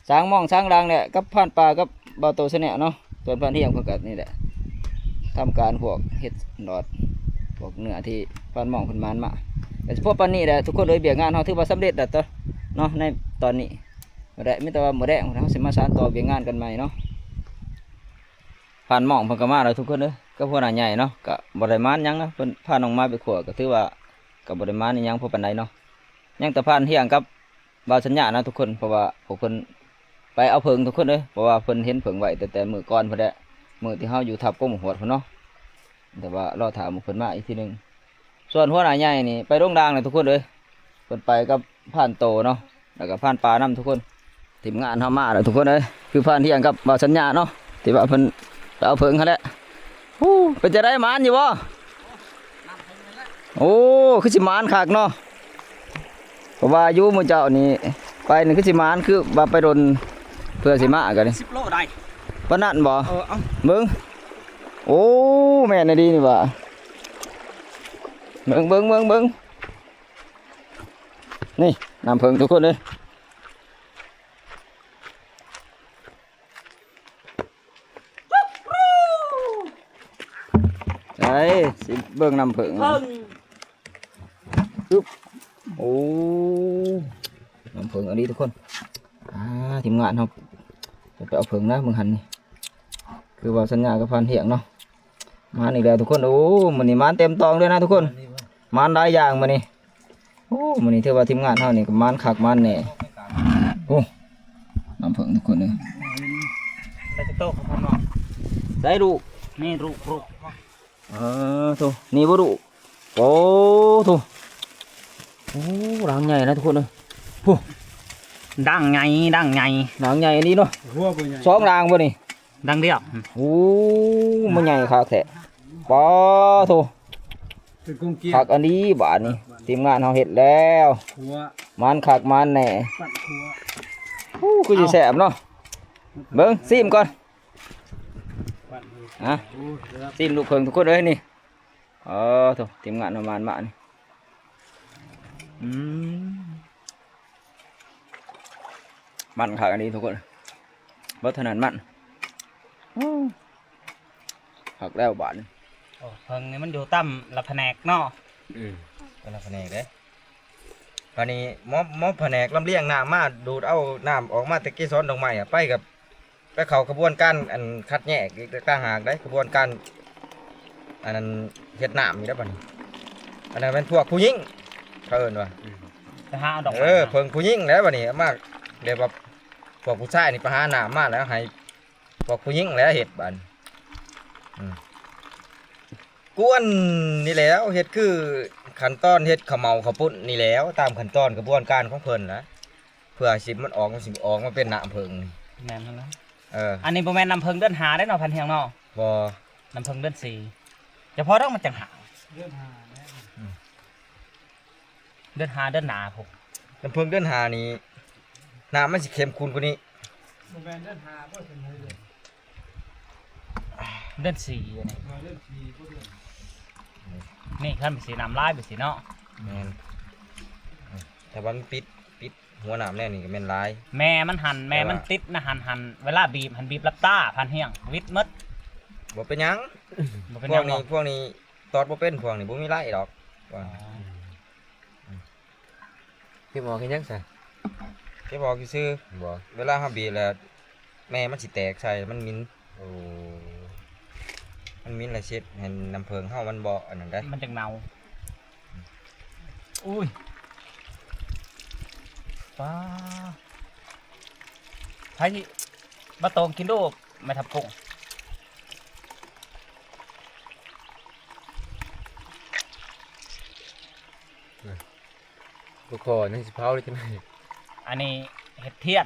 ສາງມອງສາງລາງແຫຼະ ກັບພານປ່າກັບບ່າວໂຕ Channel ເນາະ. ສ່ວນພານທ່ຽງເພິ່ນກະນີ້ແຫຼະ ທຳການພວກເຮັດຫຼອດ ພວກເນື້ອທີ່ພານມອງເພິ່ນໝານມາ. ກະຊິພໍປານນີ້ແຫຼະທຸກຄົນເອີຍ ວຽກງານເຮົາຖືວ່າສຳເລັດແລ້ວເນາະ ໃນຕອນນີ້. ແລະມີແຕ່ວ່າມື້ແລງເຮົາຊິມາສານຕໍ່ວຽກງານກັນໃໝ່ເນາະ. ພານໝອງເພິ່ນກໍມາແລ້ວທຸກຄົນເອີຍ ກັບຫົວໜ້າໃຫຍ່ເນາະ. ກໍບໍ່ໄດ້ໝານຫຍັງນະ ເພິ່ນພານ້ອງໝາໄປຂົວ ກໍຖືວ່າກໍບໍ່ໄດ້ໝານອີຫຍັງພໍປານໃດເນາະ. ຍັງແຕ່ພານທ່ຽງກັບບ່າວສັນຍານະທຸກຄົນ ເພາະວ່າພວກເພິ່ນໄປເອົາເຜິ້ງທຸກຄົນເອີຍ ເພາະວ່າເພິ່ນເຫັນເຜິ້ງໄວ້ຕັ້ງແຕ່ມື້ກ່ອນພຸ້ນແຫຼະ ມື້ທີ່ເຮົາຢູ່ທັບກົງໝາກຫວດພຸ້ນເນາະ. ແຕ່ວ່າລໍຖ້າໝູ່ເພິ່ນມາອີກທີໜຶ່ງ. ສ່ວນຫົວໜ້າໃຫຍ່ນີ້ໄປລົງດາງແລ້ວທຸກຄົນເອີຍ ເພິ່ນໄປກັບພານໂຕເນາະ ແລ້ວກໍພານປານຳທຸກຄົນ. ທີມງານເຮົາມາແລ້ວທຸກຄົນເອີຍ ຄືພານທ່ຽງກັບບ່າວສັນຍາເນາະ ທີ່ວ່າເພິ່ນໄປເອົາເຜິ້ງຫັ້ນແຫຼະ. ໂອ້ ເປັນຈັ່ງໃດ ໝານຢູ່ບໍ່? ໂອ້ ຄືຊິໝານຄັກເນາະ ເພາະວ່າຢູ່ມື້ເຈົ້ານີ້ໄປນີ້ຄືຊິໝານ ຄືວ່າໄປດົນເພື່ອຊິມາກັນນີ້ ສິບໂລໄດ້ ປານນັ້ນບໍ່? ເອີ ເອົາ ເບິ່ງ ໂອ້ ແມ່ນອີ່ຫຼີນີ້ຫວ່າ ເບິ່ງ ເບິ່ງ ເບິ່ງ ເບິ່ງ. ນີ້ນ້ຳເຜິ້ງທຸກຄົນເອີຍ ໃສ່ຊິເບິ່ງນ້ຳເຜິ້ງ ເຜິ້ງ ປຶບ ໂອ້ ນ້ຳເຜິ້ງອັນນີ້ທຸກຄົນ. ອ່າ ທີມງານເຮົາໄປເອົາເຜິ້ງນະມື້ຫັ້ນນີ້ ຄືວ່າສັນຍາກັບພານທ່ຽງເນາະ. ມານີ້ແລ້ວທຸກຄົນ ໂອ້ ມື້ນີ້ມາເຕັມຕອງເລີຍນະທຸກຄົນ ມາຫຼາຍຢ່າງມື້ນີ້. ໂອ້ ມື້ນີ້ຖືວ່າທີມງານເຮົານີ້ກໍມານຄັກມານແນ່. ໂອ້ ນ້ຳເຜິ້ງທຸກຄົນເອີຍ ໄດ້ຈັກໂຕຂອງເຮົາເນາະ ໄດ້ລູກ ນີ້ລູກ ລູກ ເອີ ໂທ້ ນີ້ບໍ່ລູກ ໂອ້ ໂທ້ ໂອ້ ດາງໃຫຍ່ນະທຸກຄົນເອີຍ ໂອ້ ດາງໃຫຍ່ ດາງໃຫຍ່ ດາງໃຫຍ່ອີ່ຫຼີເນາະ ຫົວບໍ່ໃຫຍ່ ສອງດາງບໍ່ນີ້? ດາງດຽວ ໂອ້ ມັນໃຫຍ່ຄັກແທ້ ປາໂທ້ ເປັນກົງກຽມ ຄັກອັນນີ້ບາດນີ້ ທີມງານເຮົາເຮັດແລ້ວ ຂົວ ມັນຄັກມັນແນ່ ປັດຂົວ ໂອ້ ຄືຊິແຊບເນາະ ເບິ່ງຊີມກ່ອນ ອ່ະ ຊີມລູກເຜິ້ງທຸກຄົນເອີຍນີ້ ເອີ ໂທ້ ທີມງານເຮົາມານມານີ້ ອືມ ມັນຄັກອັນນີ້ທຸກຄົນ ບໍ່ເທົ່ານັ້ນມັນ ໂອ້ ຄັກແລ້ວບາດນີ້ ໂອ້ ເຜິ້ງນີ້ມັນຢູ່ຕາມລະພະແນກເນາະ ອືມ ແຕ່ລະພະແນກເດ້ ບາດນີ້ໝໍ ໝໍພະແນກລຳລຽງນ້ຳມາ ດູດເອົານ້ຳອອກມາແຕ່ເກສອນດອກໄມ້ອະ ໄປກັບ ໄປເຂົ້າຂະບວນການອັນຄັດແຍກອີກຕ່າງຫາກໄດ໋ ຂະບວນການອັນນັ້ນເຮັດນ້ຳນີ້ແລ້ວບັດນີ້ ອັນນັ້ນແມ່ນພວກຜູ້ຍິງ ເຂົາເອີ້ນວ່າ ໄປຫາເອົາດອກໄມ້ ເອີ ເພິ່ງຜູ້ຍິງແລ້ວບັດນີ້ ເອົາມາແບບວ່າພວກຜູ້ຊາຍນີ້ໄປຫານ້ຳມາແລ້ວໃຫ້ພວກຜູ້ຍິງແລ້ວເຮັດບັດນີ້ ອືມ ກວນນີ້ແຫຼວ ເຮັດຄືຂັ້ນຕອນເຮັດເຂົ້າເໝົາເຂົ້າປຸ້ນນີ້ແຫຼວ ຕາມຂັ້ນຕອນຂະບວນການຂອງເພິ່ນນະ ເພື່ອຊິມັນອອກ ມັນຊິອອກມາເປັນນ້ຳເຜິ້ງນີ້ ແມ່ນຫັ້ນແຫຼະ ເອີ ອັນນີ້ບໍ່ແມ່ນນ້ຳເຜິ້ງເດືອນຫ້າເດ້ເນາະ ພັນຮຽງເນາະ ບໍ່ ນ້ຳເຜິ້ງເດືອນສີ່ ຈະພໍດອກມັນຈັ່ງຫາວ ເດືອນຫ້າແລ້ວ ອືມ ເດືອນຫ້າເດືອນໜ້າພຸ້ນ ນ້ຳເຜິ້ງເດືອນຫ້ານີ້ ນ້ຳມັນຊິເຂັ້ມຂຸ້ນກວ່ານີ້ ບໍ່ແມ່ນເດືອນຫ້າບໍ່ ເດືອນ ເດືອນສີ່ອັນນີ້ ເດືອນສີ່ບໍ່ ເດືອນ ນີ້ຄັນຊິນ້ຳຫຼາຍໄປຊິເນາະ ແມ່ນ ແຕ່ວ່າມັນປິດ ປິດຫົວນ້ຳແນວນີ້ກໍແມ່ນຫຼາຍ ແມ່ມັນຫັ້ນ ແມ່ມັນຕິດນະຫັ້ນ ຫັ້ນ ເວລາບີບຫັ້ນບີບລັບຕາ ພັນຮຽງ ວິດໝົດ ບໍ່ເປັນຫຍັງ ບໍ່ເປັນຫຍັງ ພວກນີ້ ພວກນີ້ຕອດບໍ່ເປັນ ພວກນີ້ບໍ່ມີໄລດອກ ເກັບອອກເຮັດຫຍັງຊະ? ເກັບອອກຊື່ໆ ບໍ່ ເວລາເຮົາບີບແລ້ວ ແມ່ມັນຊິແຕກໃສ່ ມັນໝິ່ນ ໂອ້ ມັນໝິ່ນແລ້ວຊິເຮັດໃຫ້ນ້ຳເຜິ້ງເຮົາມັນບໍ່ອັນນັ້ນໄດ໋ ມັນຈັ່ງເນົ່າ ອຸ້ຍ ປ້າ ໃຜ ມາຕອງກິນໂດ ແມ່ທັບກົງ. ບໍ່ພໍຍັງຊິເຜົາໄດ້ຈັ່ງໃດ? ອັນນີ້ເຮັດທຽນ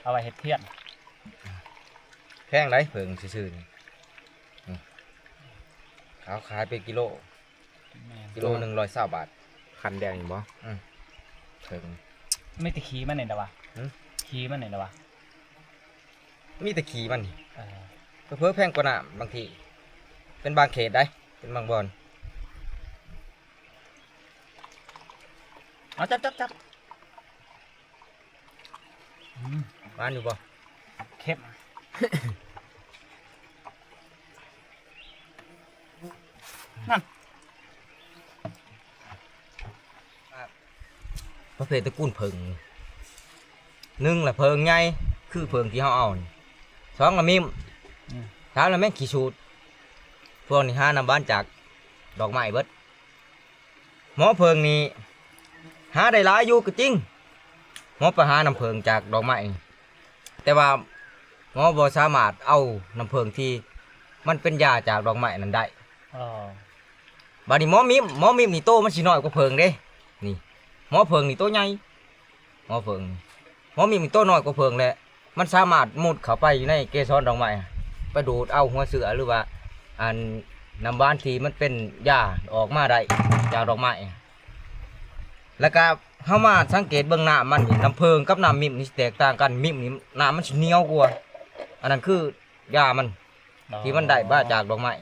ເອົາໄວ້ເຮັດທຽນ. ແພງໃດເຜິ້ງຊື່ໆນີ້ ເຂົາຂາຍເປັນກິໂລ ແມ່ນ ກິໂລໜຶ່ງຮ້ອຍຊາວບາດ. ຄັນແດງນີ້ບໍ່? ອື ເຜິ້ງ ມີແຕ່ຂີ້ມັນນີ້ແຫຼະວະ. ຫື? ຂີ້ມັນນີ້ແຫຼະວະ. ມີແຕ່ຂີ້ມັນນີ້. ເອີ ເຜີໆແພງກວ່ານ້ຳບາງທີ ເປັນບາງເຂດໃດ ເປັນບາງບ່ອນ. ເອົາ ຈັບ ຈັບ ຈັບ. ອືມ ຫວານຢູ່ບໍ່? ເຄັມ ນັ້ນ ປະເພດຕະກູນເຜິ້ງ ໜຶ່ງລະເຜິ້ງໃຫຍ່ ຄືເຜິ້ງທີ່ເຮົາເອົານີ້ ສອງລະມິ້ມ ອືມ ສາມລະແມງຂີ້ສູດ. ພວກນີ້ຫານ້ຳຫວານຈາກດອກໄມ້ເບິດ. ໝໍເຜິ້ງນີ້ຫາໄດ້ຫຼາຍຢູ່ກໍຈິງ ໝໍໄປຫານ້ຳເຜິ້ງຈາກດອກໄມ້ນີ້ ແຕ່ວ່າໝໍບໍ່ສາມາດເອົານ້ຳເຜິ້ງທີ່ມັນເປັນຢາຈາກດອກໄມ້ນັ້ນໄດ້. ອໍ ບາດນີ້ໝໍມິ້ມ ໝໍມິ້ມນີ້ໂຕມັນຊິນ້ອຍກວ່າເຜິ້ງເດ້. ນີ້ ໝໍເຜິ້ງນີ້ໂຕໃຫຍ່ ໝໍເຜິ້ງ ໝໍມິ້ມນີ້ໂຕນ້ອຍກວ່າເຜິ້ງ ແລະ ມັນສາມາດມຸດເຂົ້າໄປຢູ່ໃນເກສອນດອກໄມ້ ໄປດູດເອົາຫົວເຊື້ອ ຫຼືວ່າ ອັນ ນ້ຳຫວານທີ່ມັນເປັນຢາອອກມາໄດ້ຈາກດອກໄມ້. ແລ້ວກະເຮົາມາສັງເກດເບິ່ງນ້ຳມັນນີ້ ນ້ຳເຜິ້ງກັບນ້ຳມິ້ມນີ້ຊິແຕກຕ່າງກັນ. ມິ້ມນີ້ນ້ຳມັນຊິໜຽວກວ່າ ອັນນັ້ນຄືຢາມັນ ອໍ ທີ່ມັນໄດ້ມາຈາກດອກໄມ້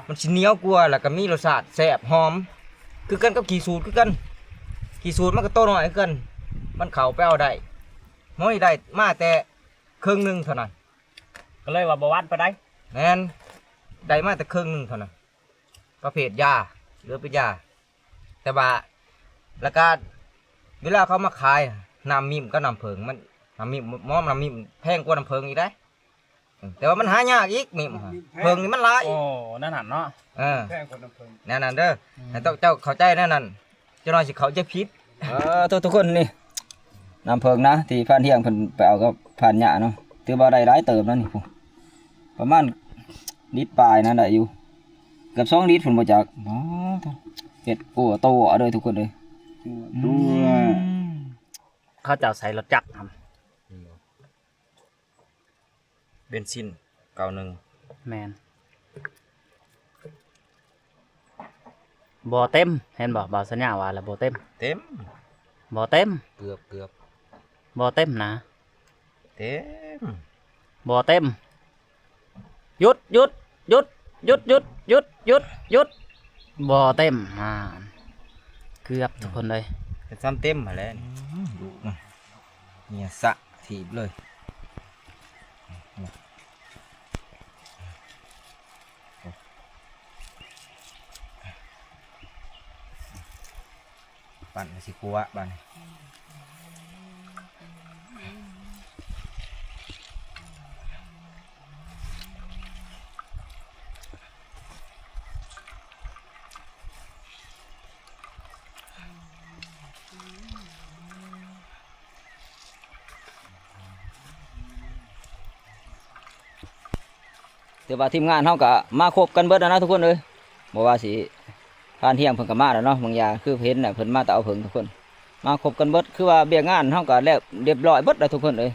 ມັນຊິໜຽວກວ່າ ແລ້ວກໍມີລົດຊາດແຊບຫອມ ຄືກັນກັບຂີ້ສູດຄືກັນ. ຂີ້ສູດມັນກໍໂຕນ້ອຍຄືກັນ ມັນເຂົ້າໄປເອົາໄດ້. ໝໍນີ້ໄດ້ມາແຕ່ເຄິ່ງໜຶ່ງເທົ່ານັ້ນ ກໍເລີຍວ່າບໍ່ຫວານປານໃດ. ແມ່ນ ໄດ້ມາແຕ່ເຄິ່ງໜຶ່ງເທົ່ານັ້ນ ປະເພດຢາ ເຫຼືອເປັນຢາ. ແຕ່ວ່າ ແລ້ວກໍເວລາເຂົາມາຂາຍ ນ້ຳມິ້ມກັບນ້ຳເຜິ້ງ ມັນ ນ້ຳມິ້ມ ໝໍນ້ຳມິ້ມແພງກວ່ານ້ຳເຜິ້ງອີກເດ້. ເອີ ແຕ່ວ່າມັນຫາຍາກອີກມິ້ມ ເຜິ້ງນີ້ມັນຫຼາຍ. ໂອ້ ແນວນັ້ນເນາະ. ເອີ ແພງກວ່ານ້ຳເຜິ້ງ ແນວນັ້ນເດີ. ອືມ ໃຫ້ເຈົ້າ ເຈົ້າເຂົ້າໃຈແນວນັ້ນ ຈັກໜ້ອຍຊິເຂົ້າໃຈຜິດ. ເອີ ທຸກ ທຸກຄົນ ນີ້ນ້ຳເຜິ້ງນະ ທີ່ພານທ່ຽງເພິ່ນໄປເອົາກັບພານຫຍ້າເນາະ ຖືວ່າໄດ້ຫຼາຍເຕີບນະນີ້ ປະມານລິດປາຍນະ ໄດ້ຢູ່ ເກືອບສອງລິດພຸ້ນບໍ່ຈັກ. ອໍ ເຮັດ ໂອ້ ໂຕເດີທຸກຄົນເອີຍ. ຕົວ ອືມ ເຂົາເຈົ້າໃສ່ລົດຈັກຫັ້ນ ເປັນຊິນເກົ້າໜຶ່ງ. ແມ່ນ ບໍ່ເຕັມ ເຫັນບໍ່? ບ່າວສັນຍາວ່າແລ້ວ ບໍ່ເຕັມ. ເຕັມ ບໍ່ເຕັມ ເກືອບ ເກືອບ ບໍ່ເຕັມນະ. ເຕັມ ບໍ່ເຕັມ. ຢຸດ ຢຸດ ຢຸດ ຢຸດ ບໍ່ເຕັມ. ອ່າ ເກືອບທຸກຄົນເລີຍ ເປັນຊ້ຳເຕັມຫັ້ນແຫຼະ. ອືມ ດຸນະ ເໜຍສະຖີບເລີຍ. ປັ່ນຊິຂົ້ວບາດນີ້. ຖືວ່າທີມງານເຮົາກະມາຄົບກັນເບິດແລ້ວນະທຸກຄົນເອີຍ. ບໍ່ວ່າຊິ ພານທ່ຽງເພິ່ນກະມາແລ້ວເນາະ ບາງຢ່າງຄືເຫັນນະ ເພິ່ນມາແຕ່ເອົາເຜິ້ງທຸກຄົນ ມາຄົບກັນເບິດ. ຄືວ່າວຽກງານເຮົາກະແລ້ວລຽບລ້ອຍເບິດແລ້ວທຸກຄົນເອີຍ.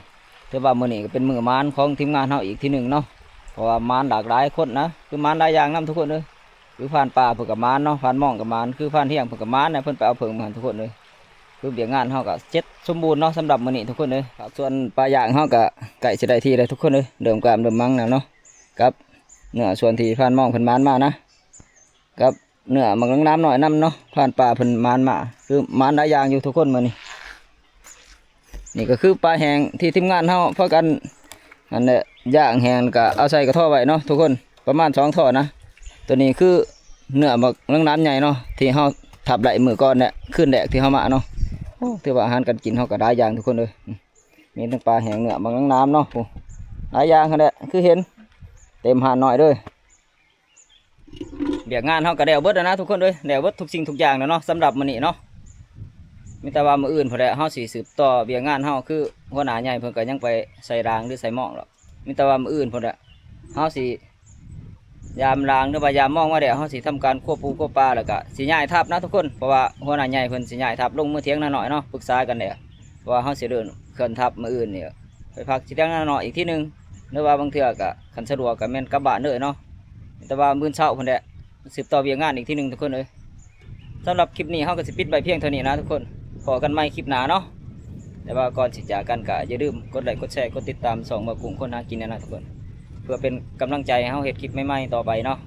ຖືວ່າມື້ນີ້ກະເປັນມື້ໝານຂອງທີມງານເຮົາອີກທີໜຶ່ງເນາະ ເພາະວ່າໝານຫຼາກຫຼາຍຄົນນະ ຄືໝານຫຼາຍຢ່າງນຳທຸກຄົນເອີຍ. ຄືພານປ່າເພິ່ນກະໝານເນາະ ພານມອງກະໝານ ຄືພານທ່ຽງເພິ່ນກະໝານນະ ເພິ່ນໄປເອົາເຜິ້ງມາໃຫ້ທຸກຄົນເອີຍ. ຄືວຽກງານເຮົາກະເສັດສົມບູນເນາະ ສຳລັບມື້ນີ້ທຸກຄົນເອີຍ. ສ່ວນປາຍ່າງເຮົາກະໃກ້ຊິໄດ້ທີ່ແລ້ວທຸກຄົນເອີຍ ເລີ່ມກາມເລີ່ມມັງແລ້ວເນາະ ກັບເນື້ອສ່ວນທີ່ພານມອງເພິ່ນໝານມານະ ກັບເນື້ອໝາກນາງນາມນ້ອຍນຳເນາະ ພານປ່າເພິ່ນໝານມາ ຄືໝານຫຼາຍຢ່າງຢູ່ທຸກຄົນມື້ນີ້. ນີ້ກະຄືປາແຫ້ງທີ່ທີມງານເຮົາພາກັນ ອັນແຫຼະ ຍ່າງແຫ້ງ ແລ້ວກະເອົາໃສ່ກະທໍໄວ້ເນາະທຸກຄົນ ປະມານສອງທໍນະ. ໂຕນີ້ຄືເນື້ອໝາກນາງນາມໃຫຍ່ເນາະ ທີ່ເຮົາທັບໄດ້ມື້ກ່ອນແຫຼະ ຄືນແລກທີ່ເຮົາມາເນາະ. ໂອ້ ຖືວ່າອາຫານການກິນເຮົາກະຫຼາຍຢ່າງທຸກຄົນເອີຍ ມີທັງປາແຫ້ງ ເນື້ອໝາກນາງນາມເນາະ ໂອ້ ຫຼາຍຢ່າງຫັ້ນແຫຼະ ຄືເຫັນເຕັມຮ້ານນ້ອຍເລີຍ. ວຽກງານເຮົາກະແລ້ວເບິດແລ້ວນະທຸກຄົນເອີຍ ແລ້ວເບິດທຸກສິ່ງທຸກຢ່າງແລ້ວເນາະ ສຳລັບມື້ນີ້ເນາະ. ມີແຕ່ວ່າມື້ອື່ນພຸ້ນແຫຼະ ເຮົາຊິສືບຕໍ່ວຽກງານເຮົາ ຄືຫົວໜ້າໃຫຍ່ເພິ່ນກະຍັງໄປໃສ່ລາງ ຫຼືໃສ່ມອງດອກ. ມີແຕ່ວ່າມື້ອື່ນພຸ້ນແຫຼະ ເຮົາຊິ ຍາມລາງ ຫຼືວ່າຍາມມອງມາແລ້ວ ເຮົາຊິທຳການຄວບປູຄວບປາ ແລ້ວກະຊິຍ້າຍທັບນະທຸກຄົນ ເພາະວ່າຫົວໜ້າໃຫຍ່ເພິ່ນຊິຍ້າຍທັບລົງເມືອເທີງນານ້ອຍເນາະ ປຶກສາກັນແລ້ວ ເພາະວ່າເຮົາຊິເດີນເຄື່ອນທັບມື້ອື່ນນີ້ ໄປພັກທີ່ເທີງນານ້ອຍອີກທີໜຶ່ງ ຫຼືວ່າບາງເທື່ອກະຄັນສະດວກກະແມ່ນກັບບ້ານເລີຍເນາະ ແຕ່ວ່າມື້ເຊົ້າພຸ້ນແຫຼະ ສືບຕໍ່ວຽກງານອີກທີໜຶ່ງທຸກຄົນເອີຍ. ສຳລັບຄລິບນີ້ເຮົາກໍຊິປິດໄວ້ພຽງເທົ່ານີ້ນະທຸກຄົນ ພໍ້ກັນໃໝ່ຄລິບໜ້າເນາະ ແຕ່ວ່າກ່ອນຊິຈາກກັນກໍຢ່າລືມກົດໄລກ໌ ກົດແຊ ກົດຕິດຕາມຊ່ອງບ່າວກຸ້ງຄົນຫາກິນແດ່ນະທຸກຄົນ ເພື່ອເປັນກຳລັງໃຈໃຫ້ເຮົາເຮັດຄລິບໃໝ່ໆຕໍ່ໄປເນາະ.